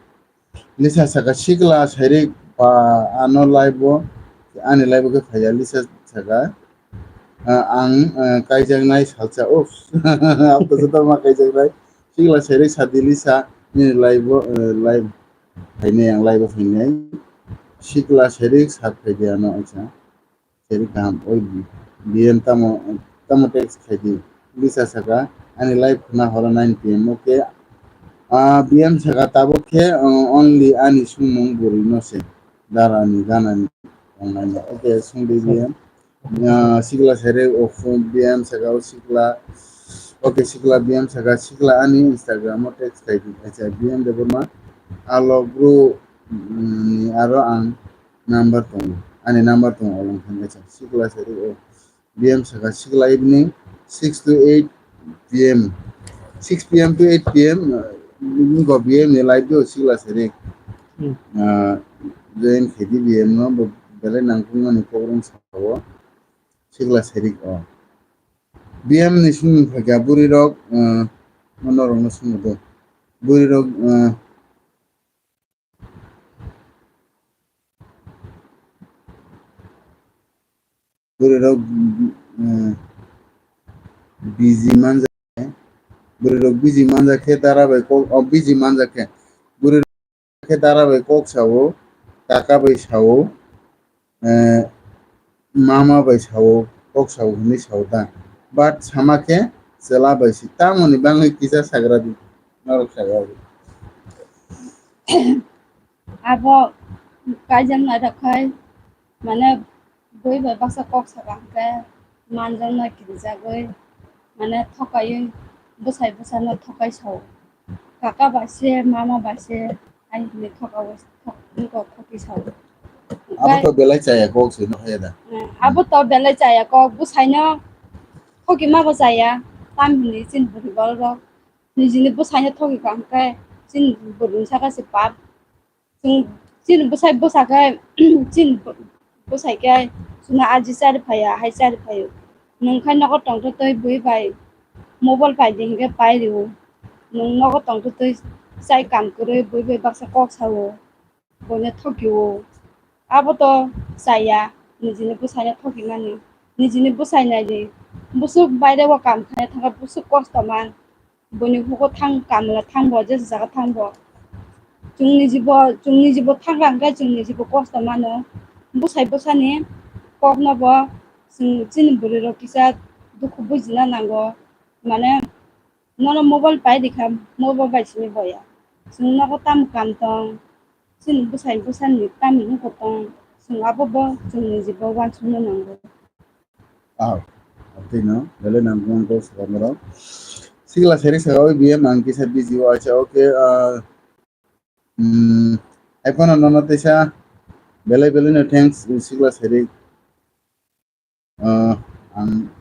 Lisa saka sikla sairik ba ano live o ani live o khe phaiya Lisa saka, ah, ang, ah, kaijaknai salsa, uff, apto joto ma kaijaknai sikla sairik sadi Lisa nini live o, eh, live phainai ang live o phainai sikla sairik sat phaidi ano aisa. Seri kaham, oi B M tamo, tamo text khaidi. Lisa saka, ani live khna horo nine P M, okay. Ah, B M saka tabuk khe, uh, only ani sumung bwrwi no se. Dara ni gana ni tongnai no. Okay, sungdi B M. Ah, sikla seri, oh, B M saka, oh, sikla. Okay, sikla B M saka, sikla ani Instagram o text khaidi. Acha, B M Debbarma, alo bro, mm, ni aro ang number tongo. Ani number tongo, olong thangwi sa. Sikla seri o. B M saka sikla evening six to eight P M. Six P M to eight P M, uh, nungkho B M ni live do sikla seri. Hmm. Uh, join khaidi B M no, bo belai nangkukmani program sao. Sikla seri o. B M ni sumung phaikha bwrwi rok, uh, norok no sumu do. Bwrwi rok, uh, Bwrwi rok, eh, busy manjak khe, bwrwi rok busy manjak khe dara bai kok, oh, busy manjak khe, bwrwi rok khe dara bai kok sao, kaka bai sao, eh, mama bai sao, kok sao hwnwi sao ta. But sama khe chwla bai si. Tamoni bangwi kisa sagra di, norok sagra di. Abo kaijaknai rok khai, mane, bui bai baksa kok saka hwnkhe manjaknai kirijagwi, mane, thokaiwi bwsai bwsano thokai sao. Kaka bai se, mama bai se, Ai hwnwi thoka o thok-, wngkha thokwi sao. Abo to belai chaya kok se, no haya da? Eh, abo to belai chaya kok, bwsaino thoki ma bo chaya, tam hwnwi chini bwrwi borok rok nijini bwsaino thoki kha hwnkhe chini bwrwini saka se pap. Chwng chini bwsai bwsa khe chini bw-, bwsai khe chwngno aji chari phaiya, hai chari phaio. Nwng khe nogo tongtwtwi bui bai mobile pai di hinkhe pai rio. Nwng nogo tongtwtwi chai kam kwrwi bui bai baksa kok sao, boino thokio. Abo to chaya, nijini bwsaino thokimani. Nijini bwsai nai di. Bwswk baire o kam khaina thangkha bwswk kosto man. Buini hugo thang kamla thangbo, jesa jaga thangbo. Chwngni jibo, chwngni jibo thangkha hwnkhe chwngni jibo kosto mano. Bwsai bwsani kokno bo chwng chini bwrwi rok kisa dukhu bujina nango. Mane nono mobile pai rikha, mobile bai simi boya. Chwng nogo tamo kam tong, chini bwsai bwsani tamo wngkha tong, chwng abo bo chwngni jibo uansukna nango. Ah, abtino, belai nang kung kung saka norok. Sikla seri saka oi B M ang kisa busy o acha, okay, ah, mm, ai phano nono teisa belai belai no thanks, sikla seri. Ah, ang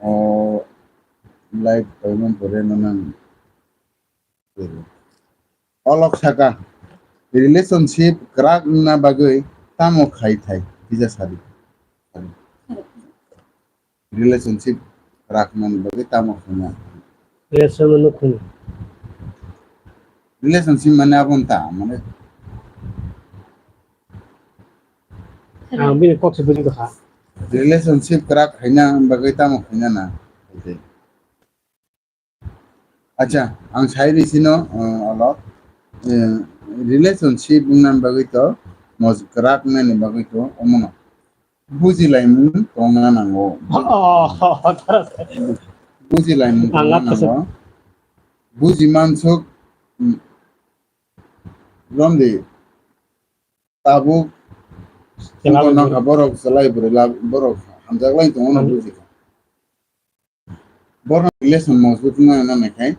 o live paimani pore no nang. Olok saka, relationship kwrak wngna bagwi tamo khai thai? Kisa sadi. Relationship kwrak wngnani bagwi tamo khaina? Relationship mane khuni. Relationship mane abo wngkha, mane Ang bini kok se buji kha. Relationship kwrak khaina bagwi tamo khaina na? Acha, ang sai ri sino, uh, alo, uh, relationship wngna bagwi to, moj-, kwrak wngnani bagwi to, omono. Bujilaimung tongna nango. Oh, tara se. Bujilaimung Ang tongna apasa. Nango. Buji mansuk, mm, romdi, tabuk, Chwla chwla nokha borok, chwlai bwrwi la-, borok hamjak lai tongo no Hmm. Bujikha. Borok relation mojbut wngna nangkhe,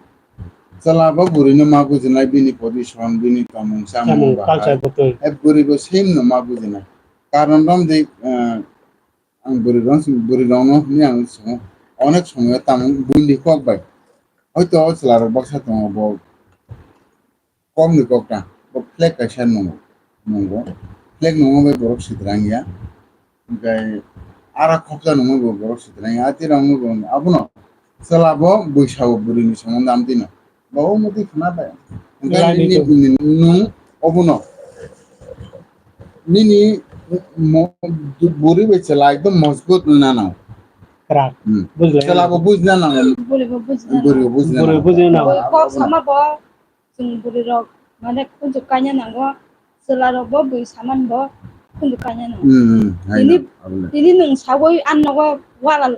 chwla bo bwrwino ma bujinai, bini position, bini tongmung, chamung, Chamung, bahai. Culture bo twi. E bwrwi bo same no ma bujinai. Karon romdi, eh, bwrwi rok, bwrwi rokno hwnwi ang swngwi, onek somoyo tamo buini kok bai. Hoito chwla rok baksa tongo bo kokni kokta, bo flag kaisa nungo, nungo. Flag nungo bai borok sitrang ya. Hwnkhe ara khopsa nungwi bo borok sitrang ya, ati rang nungwi bo abono chwla bo bwisa bo bwrwi ni somondo amtwi no. Bo omo twi khna bai. Hwnkhe Lai nini ni to. Nini nung obono. Nini mo-, bwrwi bai chwla ekdom mojbut wngna nang. Kwrak. Hmm. Bujlai. Chwla bo bujna nang. Bwrwi bo bujna Bwrwi bo nang. Bujna Bwrwi nang. Bujna nang. Bwrwi kok sama bo. Chwng bwrwi rok mane khunju kaina nango, chwla rok bo bui saman bo khunju kaina nango. Hmm, hmm, hai Tini, na, abole. Tini nwng sawi an nogo wala,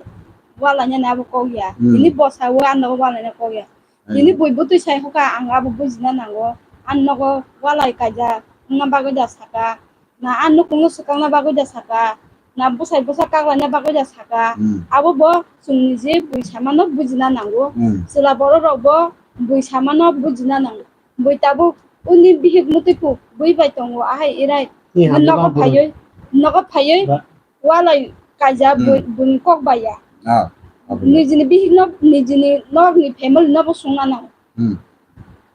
wala nani abo kok ya. Hmm. Tini bo sawi an nogo wala nani kok ya. Hai Tini na. Bui bwtwi sai hoka ang abo bujina nango. An nogo walai kaija wngna bagwi da saka. Na a nukhungno swkangna bagwi da saka, na bwsai bwsa kaklaina bagwi da saka, Hmm. Abo bo chwngni je bui samano bujina nango. Hmm. Chwla borok rok bo bui samano bujina nango. Bui tabuk uni bihik mutwi kuk bui bai tongo, ahai irai Ni hamya nogo ba phaiwi, nogo phaiwi ba- walai kaija bui, Hmm. Buini kok bai ya. Ah, abo le. Nijini bihik no, nijini nok ni family no bo sungna nango. Hmm.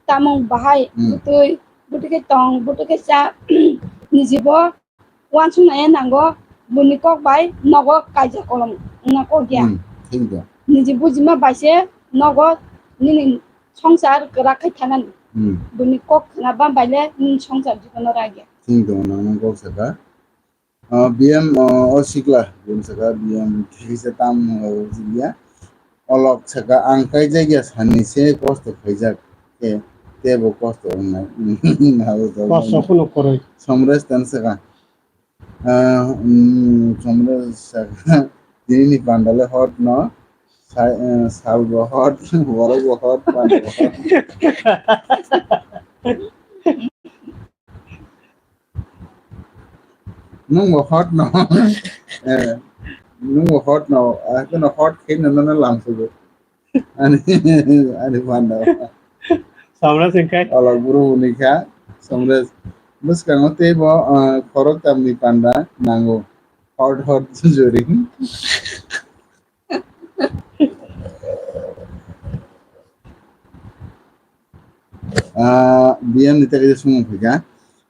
Tamung bahai Hmm. Butwi, butwi khe tong, butwi khe cha, niji bo Uansuknai nango, buini kok bai nogo kaija kolom wngna kok ya. Hmm, thik do. Niji bujima bai se nogo nini songsar kwrak khai thanani. Hmm. Buini kok khna bam bai le nini songsar jibono ragya. Thik do, nang nang kok saka. Ah, B M, ah, o sikla, B M saka, B M kisa tam, ah, jiliya. Olok saka, ang kaijak ya sani se kosto khaijak. Ke, tebo kosto wngnai. Kosto kheno kwrwi. Somres tan saka. Ah, mm, Somres saka, tini ni panda le hot no, sa-, eh, sal bo hot, borok bo hot, panda bo hot. Nwng bo hot no, eh, nwng bo hot no, ah, kheno hot khe no, no, no lam sugo. Ani, ani panda. Samra singkai. Olok buru unikha, Samra. Bwskango teibo, ah, khorok tamni panda nango. Hot, hot, jujuri. Ah, B M ni tei kaisa sumung phaikha.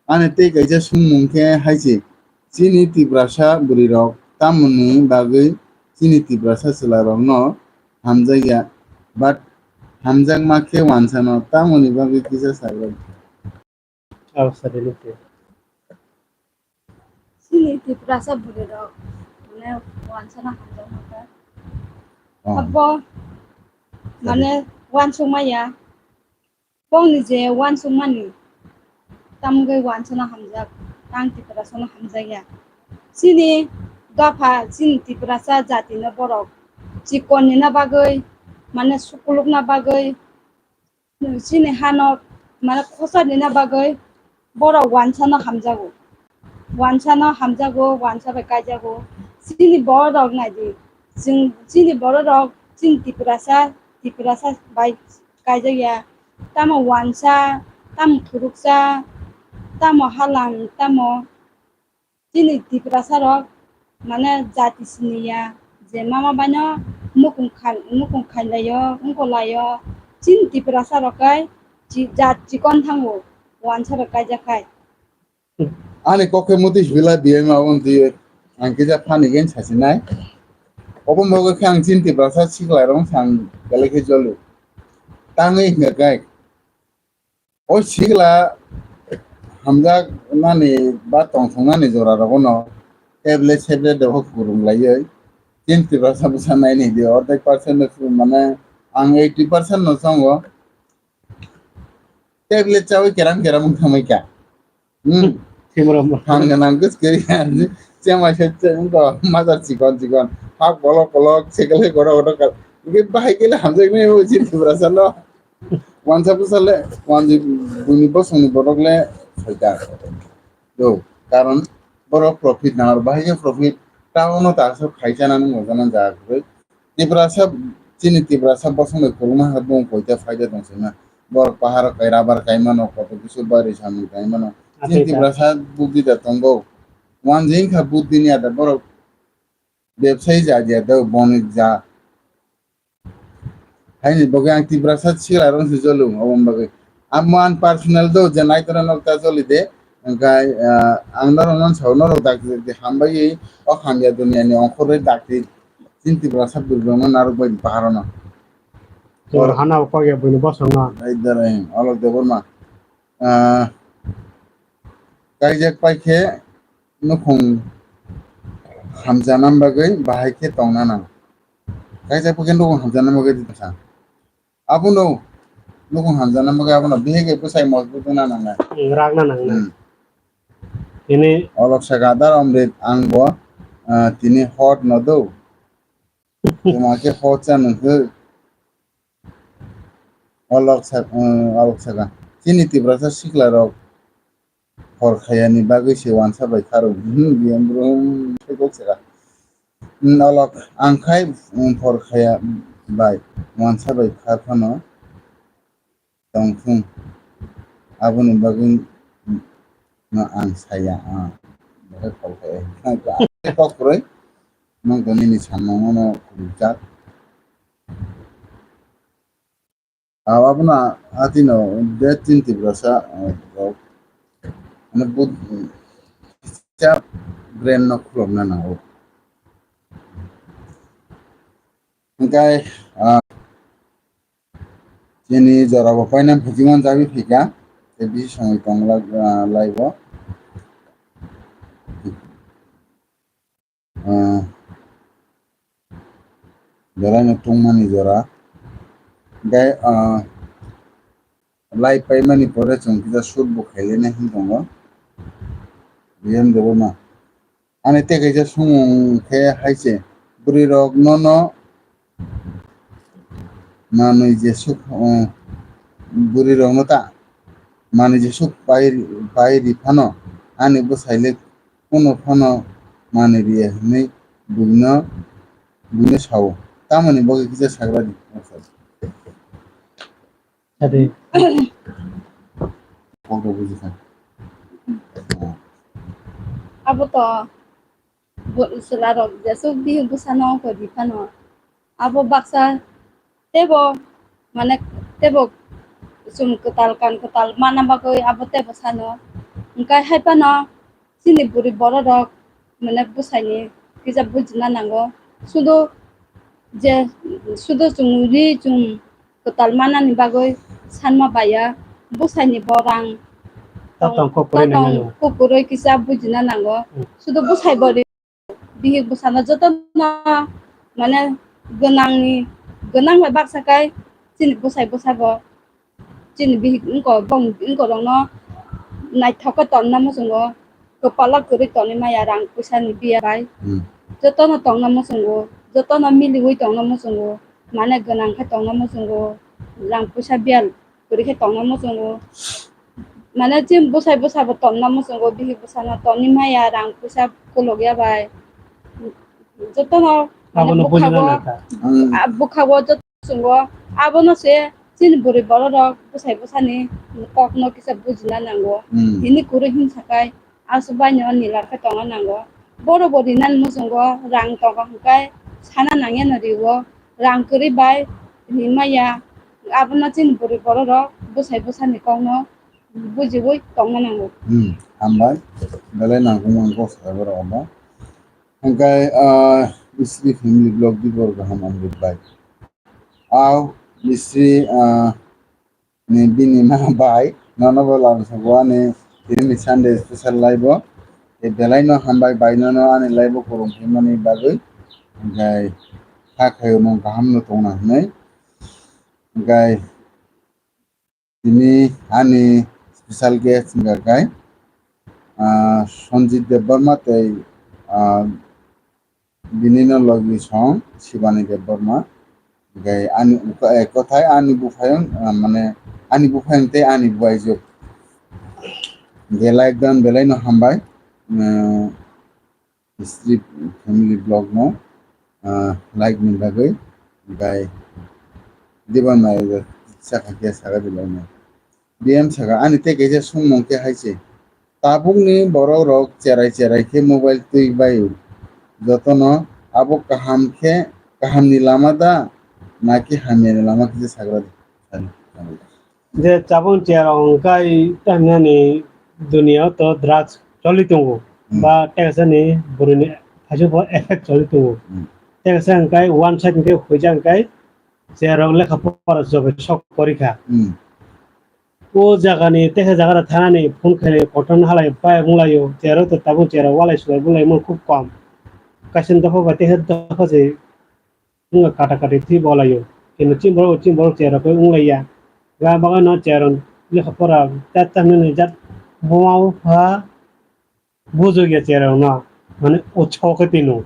Ani tei kaisa sumung khe hai se, chini Tiprasa bwrwi rok tamoni bagwi chini Tiprasa chwla rokno hamjakya, but hamjakma khe wansano tamoni bagwi kisa sagrok. Chini Tiprasa bwrwi rok mane wansano hamjakma khe. Oh. Abo mane wansukma ya. Bongni je wansukmani tamgwi wansano hamjak, tang Tiprasano hamjakya. Chini dopha, chini Tiprasa jatino borok chikon nina bagwi, mane sukulukna bagwi, chini hano mane khosar nina bagwi borok wansano hamjago. Wansano hamjago, wansa bai kaijago. Chini borok naidi, chwng chini borok rok chini Tiprasa, Tiprasa bai kaijakya. Tamo wansa, tamo thuruksa, tamo halam, tamo chini Tiprasa rok mane jati siniya je mama baino nukung khan-, nukung khainlaio, wngkolaio. Chini Tiprasa rok kai chi-, jat chikon thango, wansa bai kaijak khai. Ani kok khe muti sibila B M abo twi ang kisa phani gen sasinai. Obo mogo khe ang chini Tiprasa sikla rok sang belai khe jolu. Tangwi hwnkha khe o sikla hamjak nani ba tongthok nani jora rogo no tablet seblet rok kwrwng laiwi chini Tiprasa bwsa nai nai di ordek percent no mane ang eighty percent no chongo. Tablet chawi keram keram wng thangwi kha. Hmm. Simramo. Phan gwnang kwchwkwi kha. Chemai se wngkha majak chikon chikon. Hak bolok bolok, sekele kotor kotor kha. Hwnkhe bahai khe le hamjaknai o chini Tiprasa no. Wansa bwsa le, wanjwi buini bosongni borok le soita. Do, karon borok profit nangar, bahai khe profit. Town o ta aswk khaisa nang mojana jaga kwrwi. Tiprasa, chini Tiprasa bosong bai kwbangma ha bung poita phaida tong sima. Borok pahar kai, rubber kai mano, koto kisu bari samung kai mano. Chini Achacha. Tiprasa buddi da tongo. Wanjwi wngkha buddi ni ada borok. bebsai ja dia do bonik ja. Haini bagwi ang Tiprasa sikla rong si jolu, oboni bagwi. Amo ang personal do, je naitora nok ta joli de, engkai, ah, ang norok non sao, norok dak de, de hambai, o hamya dunia ni ongkhor bai dak de, chin Tiprasa bwrwi rok no narwk bai bahar no. Tor hana o kok ya buini bosong no. Ai darai, Alok Debbarma. Ah, kaijak pai khe nukhung hamjana bagwi bahai khe tongna nang. Kaisa phukin nukhung hamjana bagwi di bwsa. Abono nukhung hamjana bagwi abono bihik bwsai mojbut wngna nangnai. Hmm, rakna nangnai. Hmm. Tini olok saka dar omrit ang bo, ah, tini hot no do. Tuma khe hot cha nungkhe olok sak-, um, olok saka. Chini Tiprasa sikla rok hor khayani bagwi se wansa bai kharo. Hmm, biyang brum se kok saka. Hmm, olok ang khai, um, hor khaya bai wansa bai khar phano tong thung. Aboni bagwi no ang saya, ah. Bahai hor khaya. Kok kwrwi. Nong to nini samung no khulujak. Aw, abono atino de tin Tiprasa, ah, rok. Ano bud-, kisa brain no khulokna nango. Hingkai, ah, chini jora bo paina phijingon jabi phika, te bisi songwi tong la-, ah, laibo. Ah, belai no tungmani jora. Hingke, ah, lai paimani pore chwng kisa shoot bo khailai nai hin tongo. Biyang Debbarma. Ani tei kaisa sumung khe hai se, bwrwi rok nono manwi jesuk, eh, bwrwi rokno ta manwi jesuk pai, pai ri phano ani bwsai le kuno phano manwi riya hinwi buino, buino sao. Tamoni bagwi kisa sagra di. Adi. Kokno buji kha. Abo to bo-, chwla rok jesuk bihik bwsano koi di phano. Abo baksa teibo, mane, teibo chwng kwtal, kan kwtal manna bagwi abo teibo sano. Hwnkhe hai phano chini bwrwi borok rok, mane, bwsaini kisa bujina nango. Sudu je, sudu chwng ri chwng kwtal mannani bagwi sanma baiya, bwsaini bo rang ta tong, tong, kok kwrwi ta tong, nangmano. Kok kwrwi kisa bujina nango. Hmm. Sudu bwsai bo ri-, bihik bwsano jotono, mane, gwnangni, gwnang bai baksa kai chini bwsai bwsa bo. Chini bihik wngkor, bong wngkor rokno naithok khe tonna muchungo, kwpalo kwrwi tonwi maya rang puisa ni biya bai. Hmm. Jotono tongna muchungo, jotono miliwi tongna muchungo, mane gwnang khe tongna muchungo, rang puisa biyal kwrwi khe tongna muchungo. Mane chini bwsai bwsa bo tonna muchungo, bihik bwsano tonwi maya rang puisa kolokya bai. Jotono mane abono bujina bwkhago, nangkha. Hmm. A bwkhago joto chungo, abono se chini bwrwi borok rok bwsai bwsani kokno kisa bujina nango. Hmm. Hini kwrwi himsa kai aswk bai no nila khe tongna nango. Borok bo rinani muchungo rang tongo hwnkhe sana nangya no rio, rang kwrwi bai rimaya, abono chini bwrwi borok rok bwsai bwsani kokno bujiwi tongna nango. Hmm, hambai. Belai nangkukmani kok sakai borok omo. Hwnkhe, ah, Mistri family vlog di bor kaham amrit bai. Au, Mistri, ah, ni bini ma bai, nono bo lam sago ani, tini Sunday special live o. E belai no hambai bai nono ani live o kurung himani bagwi. Hwnkhe, kha khayo no kaham no tongna hwnwi. Hwnkhe, tini ani special guest wngkha khe, ah, Sanjit Debbarma tei, ah, bini no logi song Shivani Debbarma. Hwnkhe ani uka-, eh, kothai ani buphayung, ah, mane ani buphayung tei ani buaijwk. Hwnkhe like dan belai no hambai. Ah, History Family Vlog no, ah, like ni bagwi, hwnkhe diba nai sakha khe saka diba nai. B M saka ani tei kaisa songmung khe hai se. Tabuk ni borok rok cherai cherai khe mobile twi bai o. Jotono Abo kaham khe, kahamni lama da, naki hamyani lama khe sagra di. Sari, sari. Je chabung chair rok hwnkhe tamhinani duniya o to drugs choli tongo. Hmm. Ba tei kaisa ni bwrwi ni thaichuk bo effect choli tongo. Hmm. Tei kaisa hwnkhe one side hwnkhe huijak hwnkhe chair rok lekha pora jobai sok kori kha. Hmm. O jaga ni tei kaisa jaga rok thanani phone khainai kotor no halai pai wng lai o. Chair rok to tabuk chair rok walai sulai bulai mano khub kom. Kaisa ni dopha bai tei kaisa dopha se wngkha kata kati thwi bolaio. Kino chini borok, chini borok chair rok khe wng laiya. Ga bagwi no chair rok lekha pora ta ta hinwi jat buma bupha bujukya chair rok no, mane utsaho khe tino.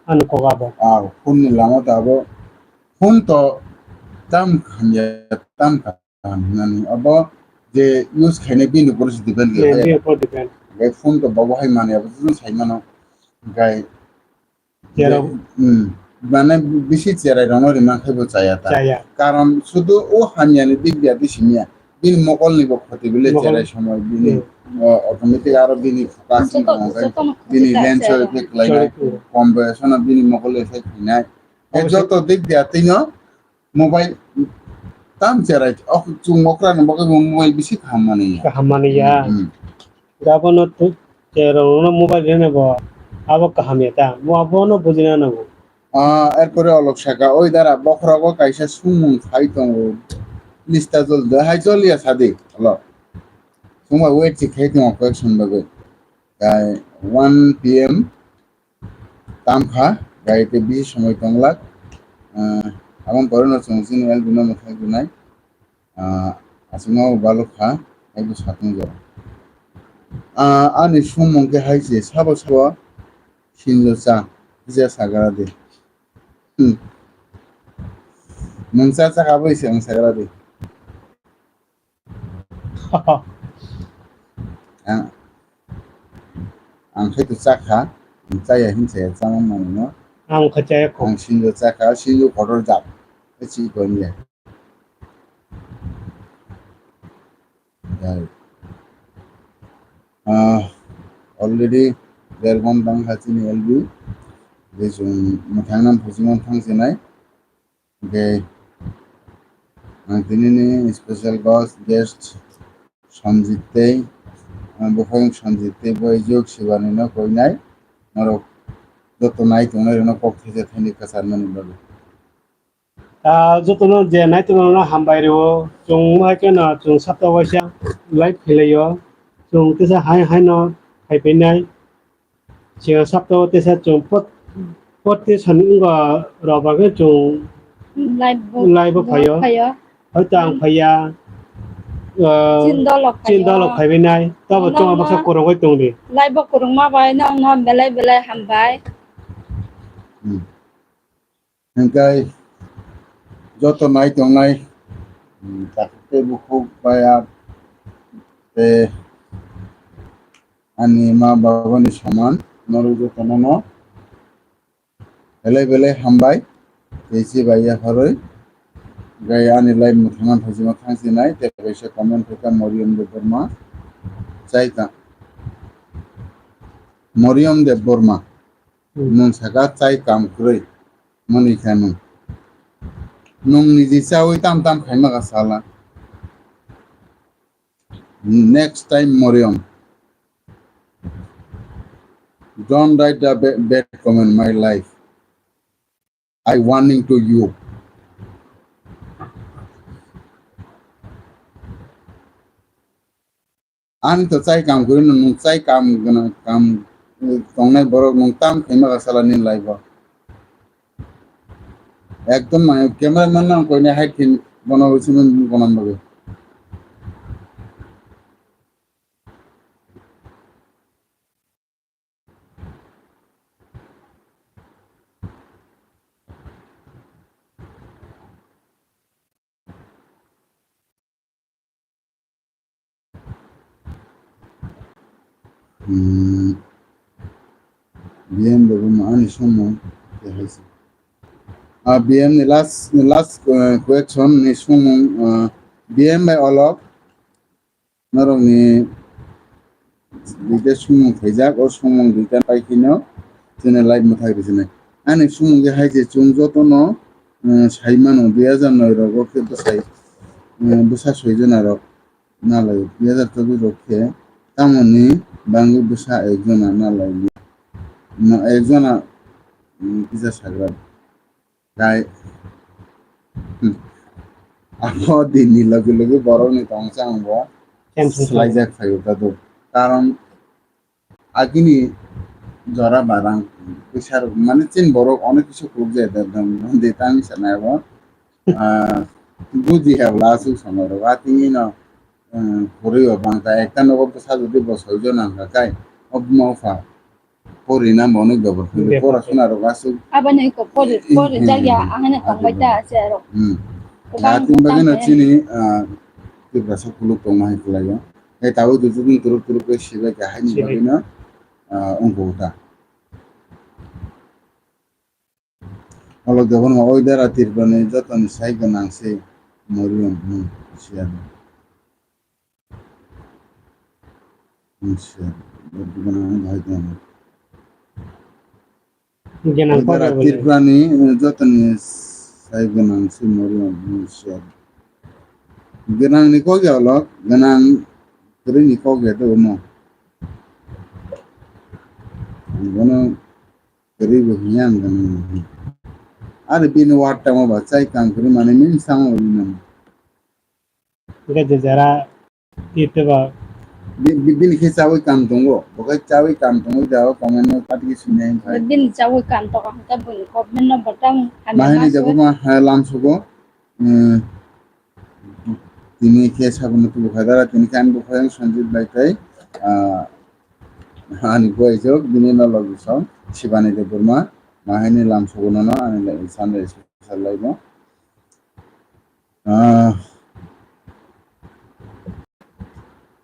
Ani kok abo. Ah, phone ni lama to abo. Phone to tam hamya, tam kaham hinani. Abo je use khainai bini upor se depend khe. Bini upor depend. Gai phone to bobo hai mani abo junu sai mano. Gai Cherok. Hmm. Mane bisi cherai rokno rimang khe bo chaya ta. Chaya. Karon sudu o hamya ni dik dia di simiya. Bini mokol ni bo khoti bile. Mokol. Cherai somoi bini, hmm, o, automatic aro bini focus ni joto, tong khe joto no bini khoti ta lens chaya. O effect khlai nai. Chori. Kom bo sono bini mokol effect khlai nai. E obosai. Joto dik dia tino mobile tam cherai, ok, chwng okra ni bagwi bo mobile bisi kaham mani ya. Kaham mani ya. Hmm, hmm. Gabono tu, cherokno mobile rina bo abo kaham ya ta. Mo abono bujina nango. Ah, erpore olok saka, oi dara, bokhorogo kaisa sumung khai tongo. Lista jol de, hai jol ya sadi, olok. Sumba wait si khai tongo, koyek sum bagwi. Kai one P M. Tam kha, gai tei bisi somoi tong lak. Ah, aboni pore no chwng chini L B no mwthang rinai. Ah, aswkno baluk kha, hai bo satung jora. Ah, ani sumung khe hai se, sabo sabo sinjo cha, kisa sagra di. Hmm. Nwng cha cha kha bai se ang sagra di. Ang, ang khe to chakha, ang chaya hin chaya chama manwino. Ang khe chaya kho. Ang sinjo chakha, sinjo kotor jak. Chi konya. Dai. Ah, already der ghonta wngkha chini L B. Je chwng mwthangna phusingno thangsinai. Hwnkhe ang tinini special guest, guest Sanjit tei, ah, buphang Sanjit tei bai jok Shivani no koinai norok joto nai tongnai rokno kok thaisa thaini kwcharmani bagwi. Ah, jotono je nai tongnai rokno hambai rwo, chwng hai kheno chwng sapta waisa live khlai o, chwng kisa hai hai no hai painai. Siyang saptao teisa chwng pot, pot te sani wngkha robar khe chwng live bo, live bo phaio. Phaio. Hoito ang phaiya, uh, chin dolok chin phaio. Dolok phaibai nai. Tabo chwng baksa kwrwngwi tongdi. Live bo kwrwngma bai nokno belai belai hambai. Hmm. Hingkai joto nai tongnai, hmm, takhuk tei bukhuk bai aa tei ani ma babani soman norok jotono no belai belai hambai tei chibai yapharwi. Hingkai ani live mwthangna phaisima thangsinai tei kaisa comment khaikha Moriyom Debbarma chaikha Moriyom Debbarma. Hmm. Nwng saka chai kam kwrwi, mwnwi kha nwng. Nwng niji chaui tam tam khaima kha sala. Next time Moriyom, don't write the ba-, bad comment my life. I warning to you. Ani to chai kam kwrwi no, nwng chai kam gwnang, kam, eh, tongnai borok nwng tam khaima kha sala nini life o. Ekdom nang camera man nang koine hai khin bono simi bono bagwi. Hmm. B M Debbarma ani sumung khe hai se. Ah, B M ni last, last, eh, question ni sumung, ah, B M bai Olok. Norokni duita sumung khaijak, o sumung duita pai kheno Chini live mwthai rwchini. Ani sumung khe hai se chwng jotono, eh, sai mano dui hajar noi rogo khe bwsai, eh, bwsa soi jona rok nalai o, dui hajar chobbish rok khe tamoni bangwi bwsa ek jona nalai o. No ek jona, mm, kisa sagra. Kai, hmm. Abo dinni logi logi borokni tongsa ang bo Tension slaijak phaio ta do. Karon agini jora barang pisa rok mane chini borok onek kisu khuluk jai da dam de tang sanai bo. Ah, buji habla asuk samai rok atini no, eh, khurui o bangta ekta nogo bwsa jodi bo soi jona hwnkha kai o buma bupha. Pori na moni gobor pori pora suna rok asuk. Abani ko pori, pori jagya ahane tongbai ta ase aro. Hmm. Natin bagwi no chini, ah, Tiprasa kuluk tongma hai kwlaio. Hai tabuk dudu dun turuk turuk khe sibai kha haini bagwi no, ah, ungko ta. Olok Debbarma oi dara Tripurani jotoni sai gwnang se Morion, hmm, siya. Gwnang wng hai gwnang. Gwnang kok ya bole. Tripurani, eh, jotoni sai gwnang se Morion, hmm, siya. Gwnang ni kok ya olok, gwnang kwrwi ni kok ya to mo. Bono kwrwi bo hiya ang gwnang. Ari bini ward tamo ba chai kam kwrwi mani min sango bini. Hingke je jara ite ba. Bi-, bi-, bini khe chawi kam tongo. Bo khe chawi kam tongo, jao comment no pati khe sini ang khai. Bini chawi kam tongo, hingke bini comment no botang. Mahini jabo ma, ha, lam sugo. Hmm. Tini khe sabono tubu khai dara, tini khe ang bo khai ang Sanjit bai tei, ah, ani boy jok, bini no logi song, Shivani Debbarma, mahini lam sugo no, ani le-, Sunday special live no. Ah,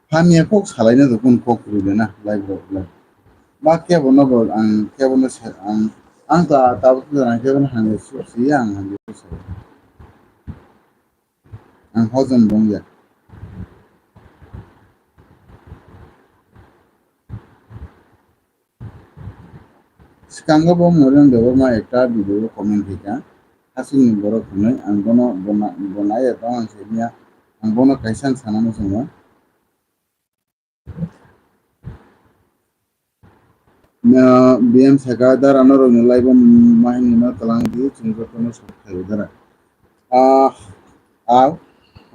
hamya kok salaina do kun kok rwina live rok live. Ba kebo no bo ang kebo no se ang ang ta ta bo ang kebo no hangre su si ang hangre su. Ang hojom bong ya. Swkango bo Morion Debbarma ekta video o comment khaikha, hasingni borok hwnwi, ang bono bona-, bo naiya tong ang saimanya, ang bono kaisa ang sana muchungo. Na, B M Saka dara norokni live o mahini no twlang di, chwng jotono sok khaio dara. Ah, ah,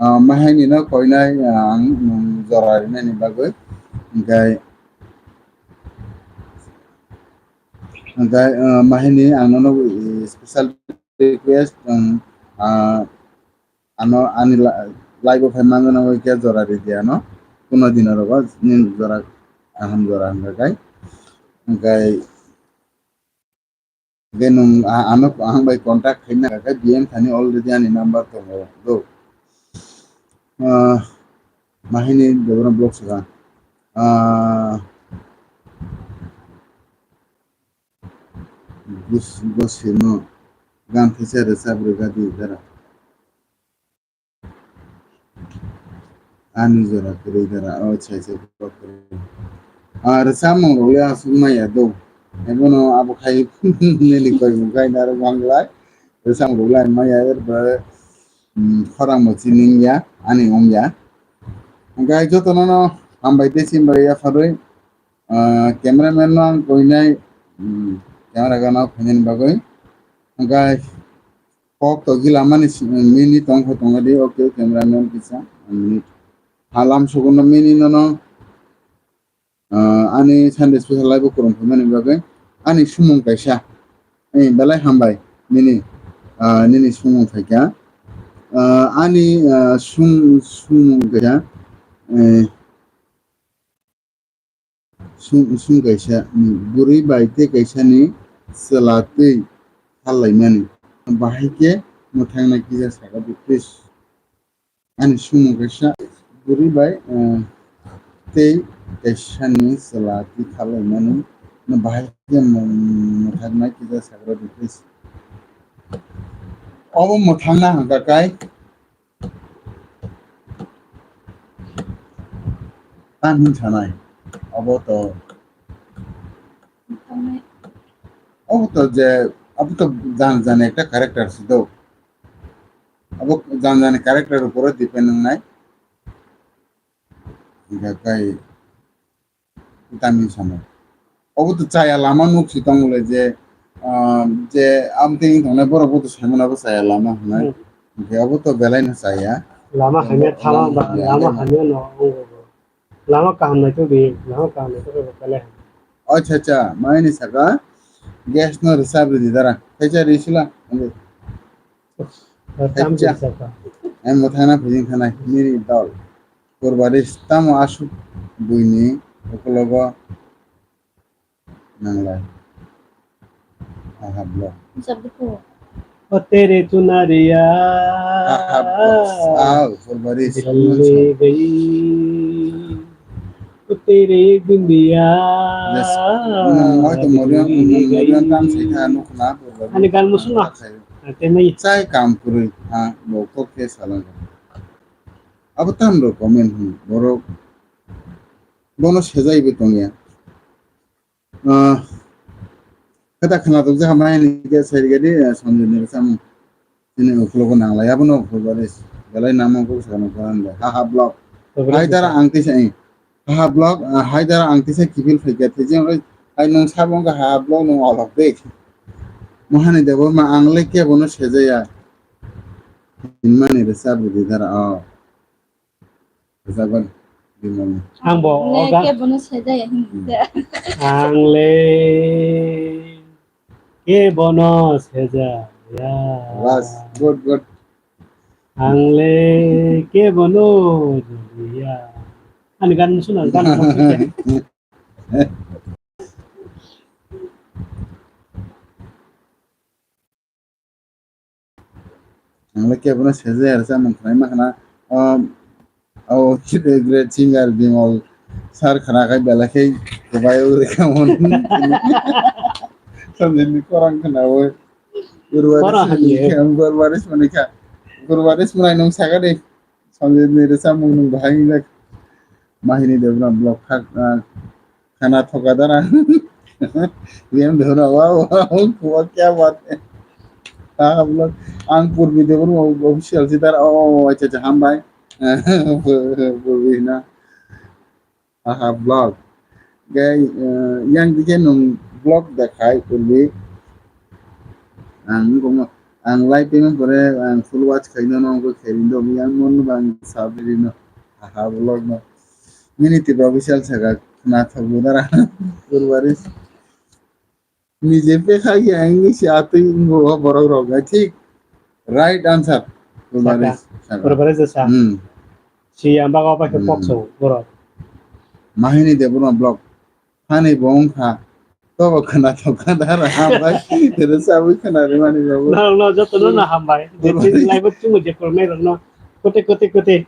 ah, mahini no koinai, ah, ang, mm, jora rinani bagwi. Hingkai, hingkai, ah, mahini ang nono, eh, special request, um, ah, ano ani la-, live o phai mangano hoi khe jora ridi ano. Kuno dino rogo nini jora kaham jora hingka kai. Hingkai Hingke nwng a-, ano ang bai contact khaina kha khe, B M thani already ani number tongo do. Ah, mahini Debbarma block saka. Ah, bus-, bus sino gan thisa rwchap rwgadi dara. Ani jora kwrwi dara, o chai chai borok kwrwi. Ah, rwchapmung rok le aswk maya do. Ebono abo khai nini koi bo khai naro manglai. Rwchapmung rok le maya er ba, mm, khorang bo chining ya, ani wng ya. Hingke jotono no hambai tei chimbai ya pharwi, ah, cameraman no ang koinai, mm, camera gana phainani bagwi. Hingke Kok to gila mani si-, mini tong kho tongo di, okay, cameraman kisa, minute. Halam suguno mini nono, ah, ani Sunday special live o kwrwng phaimani bagwi ani sumung kaisa. Eh, belai hambai nini, ah, nini sumung phaikha. Ah, ani, ah, sum-, sumung kaisa, eh, Sum, sum kaisa, mm, bwrwi bai tei kaisani chwla twi khallaimani. Bahai khe mwthangna kisa saka di, please. Ani sumung kaisa bwrwi bai, eh, tei kaisani chwla twi khallaimani. Bahai khe mwthangna kisa saka di, please. Obo mwthangna hwnkha kai. Tamo hin sanai? Obo to. Obo to je, abo to jan jani ekta character se do. Abo jan jani character upore depend wngnai. Hingkha kai tamni samung. Obo to chaya lama nuk si tong le je, ah, je amtwi wng tongnai borok bo to sai mano abo chaya lama hwnwi. Hmm. Hingkhe obo to belai no chaya. Lama hamya thama ba, lama hamya no wngo bo. Lama kaham naitugdi, lama kaham naitugdi, belai hamya. Acha, acha, maini saka gas no rwchap rwdi dara. Kaicha rwi sila. Tam Kaicha. Kaicha. Ang mwthangna phajing thanai, nini dol. Purbaris tamo aswk buini ukologo nanglai. Aha, vlog. Jab dikho. O tere chunariya. Aha, vlog. Aw, Purbaris. Dil le gayi. O tere ek din diya. Yes. Nung moi to moriang, nung moriang tam sai kha, nuk na, Purbaris. Ani gan musu na. Sai kam kwrwi, ha, bo kok khe salang. Abo tam rw comment hwn, borok bono sejai bo tongya. Ah, kata khwnatok jakha mai ni khe sai rwgadi, ah, Sanjay ni bwsamo chini ukologo nanglai, abono Purbaris belai nangma kok sakno phoran bai. Ha ha vlog. Purbaris hai dara ang tisa, eh, ha ha vlog, ah, hai dara ang tisa kiphil phaikha, tei jeng oi, hai nung sabo wngkha ha ha vlog nung olok de. Mohani Debbarma ang le kebono sejaya. Hinmani rwchap rwdi dara, oh. Rwchapgwd Bimal. Ang bo, ang le oga. Kebono sejaya hinwi. Hmm. Ang le kebono sejaya. Bas, good, good. Ang le kebono juliya. Ani gan suna, gan suna. Ang le kebono sejaya rwchapmung khwnaima khwna, um, oh, the great singer Bimal sir khwna khai belai khe kwbai rwkha mon. Sanjay ni khorang khwnawi. Korang hamya. Purbaris manikha, Purbaris mwnai nung sakha de. Sanjay ni rwchapmung nung bahai wngjak. Mahini Debbarma vlog kha, ah, khana thoka dara. Game dhora, wow, wow, wow, kya baat hai. Ah, vlog. Ang Purbi Debbarma official si dara. Oh, acha, acha, hambai. Purbi na. Aha, vlog. Gai, eh, yang dikhe nung vlog dekhai, Purbi. Ang nung komo, ang live payment pore, ang full watch khaino, nung ko kheri do, yang mon bang sabri no. Aha, vlog no. Mini Tipra official saka, khna thogu dara. Purbaris. Nije pekha ya English atwi wngbo o borok rok, I think. Right answer. Purbaris saka. Purbaris sa. Hmm. Si ang bago pa khe pok so borok. Mahini Debbarma vlog. Hani bo wngkha. Tobo khwna thok kha dara hambai. Tere sabwi khwna rimani babu. No, no, joto no na hambai. Purbaris. Live chungo je kormai rok no. Kote, kote, kote.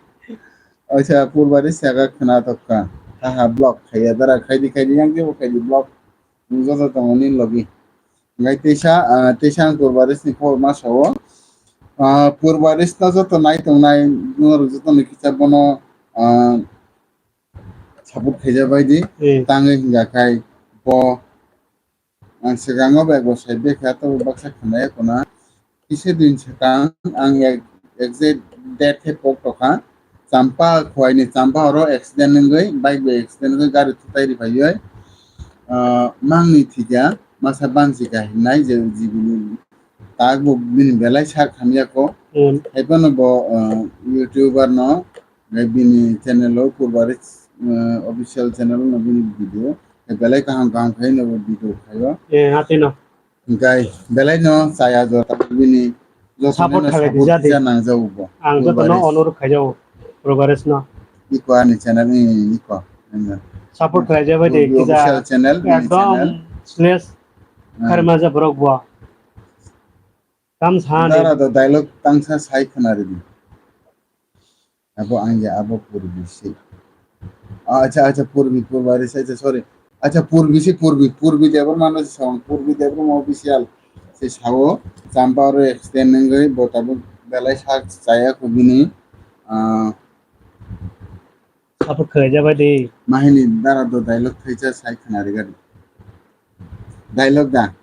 Acha, Purbaris saka khwna thok kha. Aha, vlog khaiya dara, khaidi, khaidi, yang kebo khaidi vlog. Nwng joto tongo nini logi. Hingkhai teisa, ah, teisa ang Purbaris ni khobor ma sao. Ah, Purbaris no joto nai tongnai, norok joto ni kisa bono, ah, support khaija bai di. Eh. Tangwi hingya khai bo ang swkango bai bo sai bekha, to baksa khwnaya khuna. Kisa din swkang ang ek-, exact date khe pok tokha. Champa khwai ni Champa oro accident wngwi, bike bai accident wngwi gari thutai ri phaiwi, ah, mangni thikya, masa bansi ka hinai je jibini tak bo bini belai sak hamya ko. Hmm. Haiphano bo, ah, YouTuber no, eh, bini channel o Purbaris, eh, official channel no bini video, eh, belai kaham kaham khai no bo video khaio. Eh, atino. Hingkhai belai no chaya jora bini joto support no khalai support tija di. Tija nangjago bo. Ang joto no Purbaris. Onurok khaijao Purbaris no. Iko ani channel ni iko. Support khlai jabai de, Purbi kisa official channel, bini ekdom channel. Slash Hmm. Kharmaja borok bo. Kam sa de. Dara do dialogue tangsa sai khna ridi. Abo ang ya, abo Purbi se. Acha, acha, Purbi, Purbaris, acha, sorry. Acha, Purbi se, Purbi, Purbi Debbarma no se song, Purbi Debbarma official se sao, Champa oro accident wngwi, bo tabuk belai sak chaya ko bini, ah, support khlai jabai de. Mahini dara do dialogue thaisa sai khna rigadi. Dialogue da?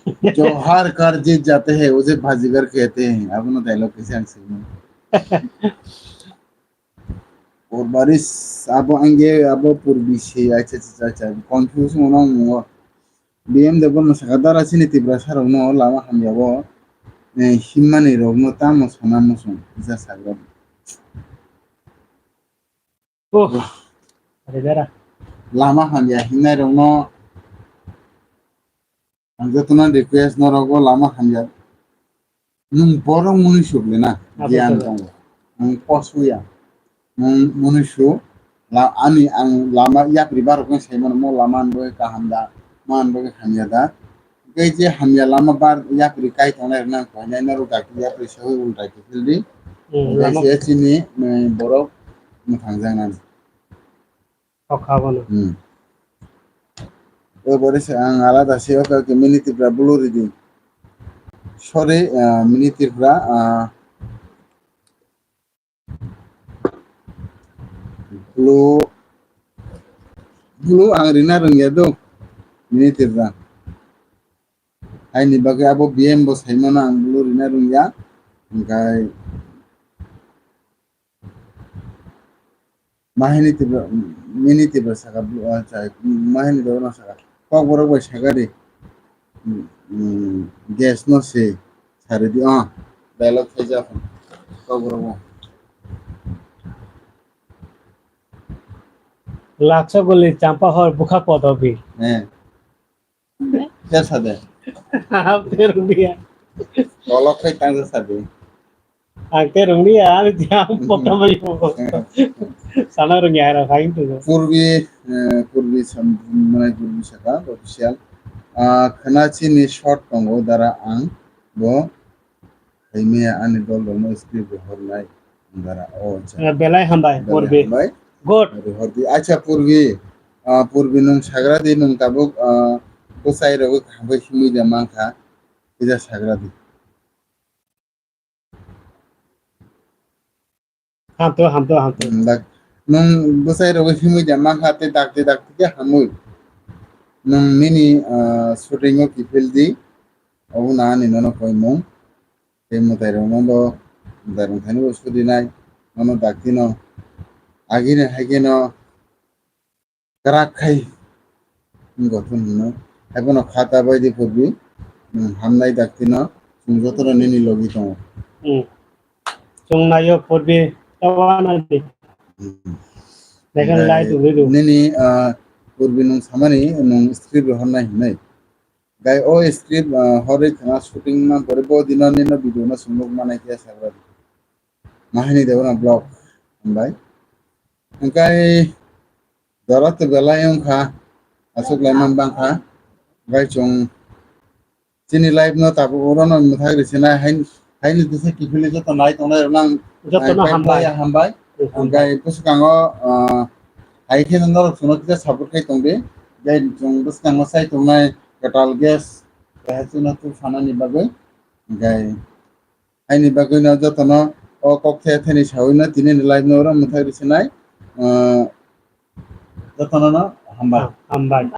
जो हर कर जीत जाते हैं, उसे बाजीगर कहते हैं। Abono dialogue kaisa ang simo. Urbaris abo angge abo purbi se, acha, acha, acha, confuse mono mungo. B M Debbarma saka dara chini Tiprasa rokno lama hamya o, eh, himmani rokno tamo sana muchung kisa sagra. Oh, ada dara. Lama hamya hinnai rokno ang jotono request norok o lama hamya. Nwng borok mwnwi suk le na, giyan tongo. Nwng posu ya. Nwng mwnwi su, la-, ani ang lama yapri barok no sai mano, mo lama ni bagwi kaham da, mo ani bagwi hamya da. Tei je hamya lama bar yapri kai tongnai rok nang koi nai norok dakti yapri sawi ulta kiphil di. Hmm, tei lama se chini, eh, borok mwthang jang nani. Kok kha bono. Hmm. O bore se ang alada se, okay, okay, mini Tripura blue reading. Sorry, ah, mini Tripura, ah, blue, blue ang rina rwngya do, mini Tripura. Haini bagwi abo B M bo saimano ang blue rina rwngya, hwnkhe Mahini Tripura, mini Tripura saka, ah, chai, mahini Tripura saka. Kokborok bai saka di. Mm, mm, gas no se sari di, ah, dialogue khai ja phun. Kokborok bo. Laksa guli champa hor bukha kodobi. Eh. Khe sade? Ang te rwngya. Kolok khai tang sade. Ang te rwngya, ang te ang pota bai bo. Sana rwngya, ara khai tu. Purbi, eh, purbi sam-, mane purbi saka official. Ah, khana chini short tongo dara ang bo. Hai maya ani dol dol no script rohor nai. Dara, oh, acha. Eh, belai hambai, belai purbi. Hambai. Good. Rohor di. Acha, purbi. Ah, purbi nwng sagra di nwng tabuk, ah, bwsai rogwi kaham khe himwi da mankha. Kisa sagra di. Hamto, hamto, hamto. Hmm, dak, nwng bwsai rogwi himwi da mankha tei dakti dakti khe hamwi. Nwng nini, ah, shooting o kiphil di. Obo na ani nono koimung. Tei mwtai rok no bo, mwtai rok thani bo sudi nai. Nono dakti no. Agini hai khe no. Kwrak khai wngkha hwnwi. Haiphano kha ta bai di purbi, nwng hamnai dakti no chwng jotono nini logi tongo. Hmm. Chwng naio purbi ta wana di. Hmm. Lekin lai tu lidu. Nini, ah, purbi nwng samani nwng script rohornai hwnwi. Gai o script, ah, horwi khna shooting man pore bo dino nino video no chwng nuk manai khe sagra. Mahini Debbarma vlog hambai. Hwnkhe jora to belai wngkha, aswk lai man bangkha. Bai chwng chini live no tabuk oro no mwthagri sinai hain, haini tisa kiphilwi joto nai tongnai rok nang joto no hambai. Hambai. Hambai. Hwnkhe bwskango, ah, hai khe norok chwngno kisa support khai tongdi. Jai chwng bwskango chai tongnai kwtal guest, keha chwngno tubsanani bagwi. Hwnkhe Haini bagwino jotono o kok the thani sawino tini ni live no oro mwthagri sinai, ah, jotono no hambai. Ah, hambai.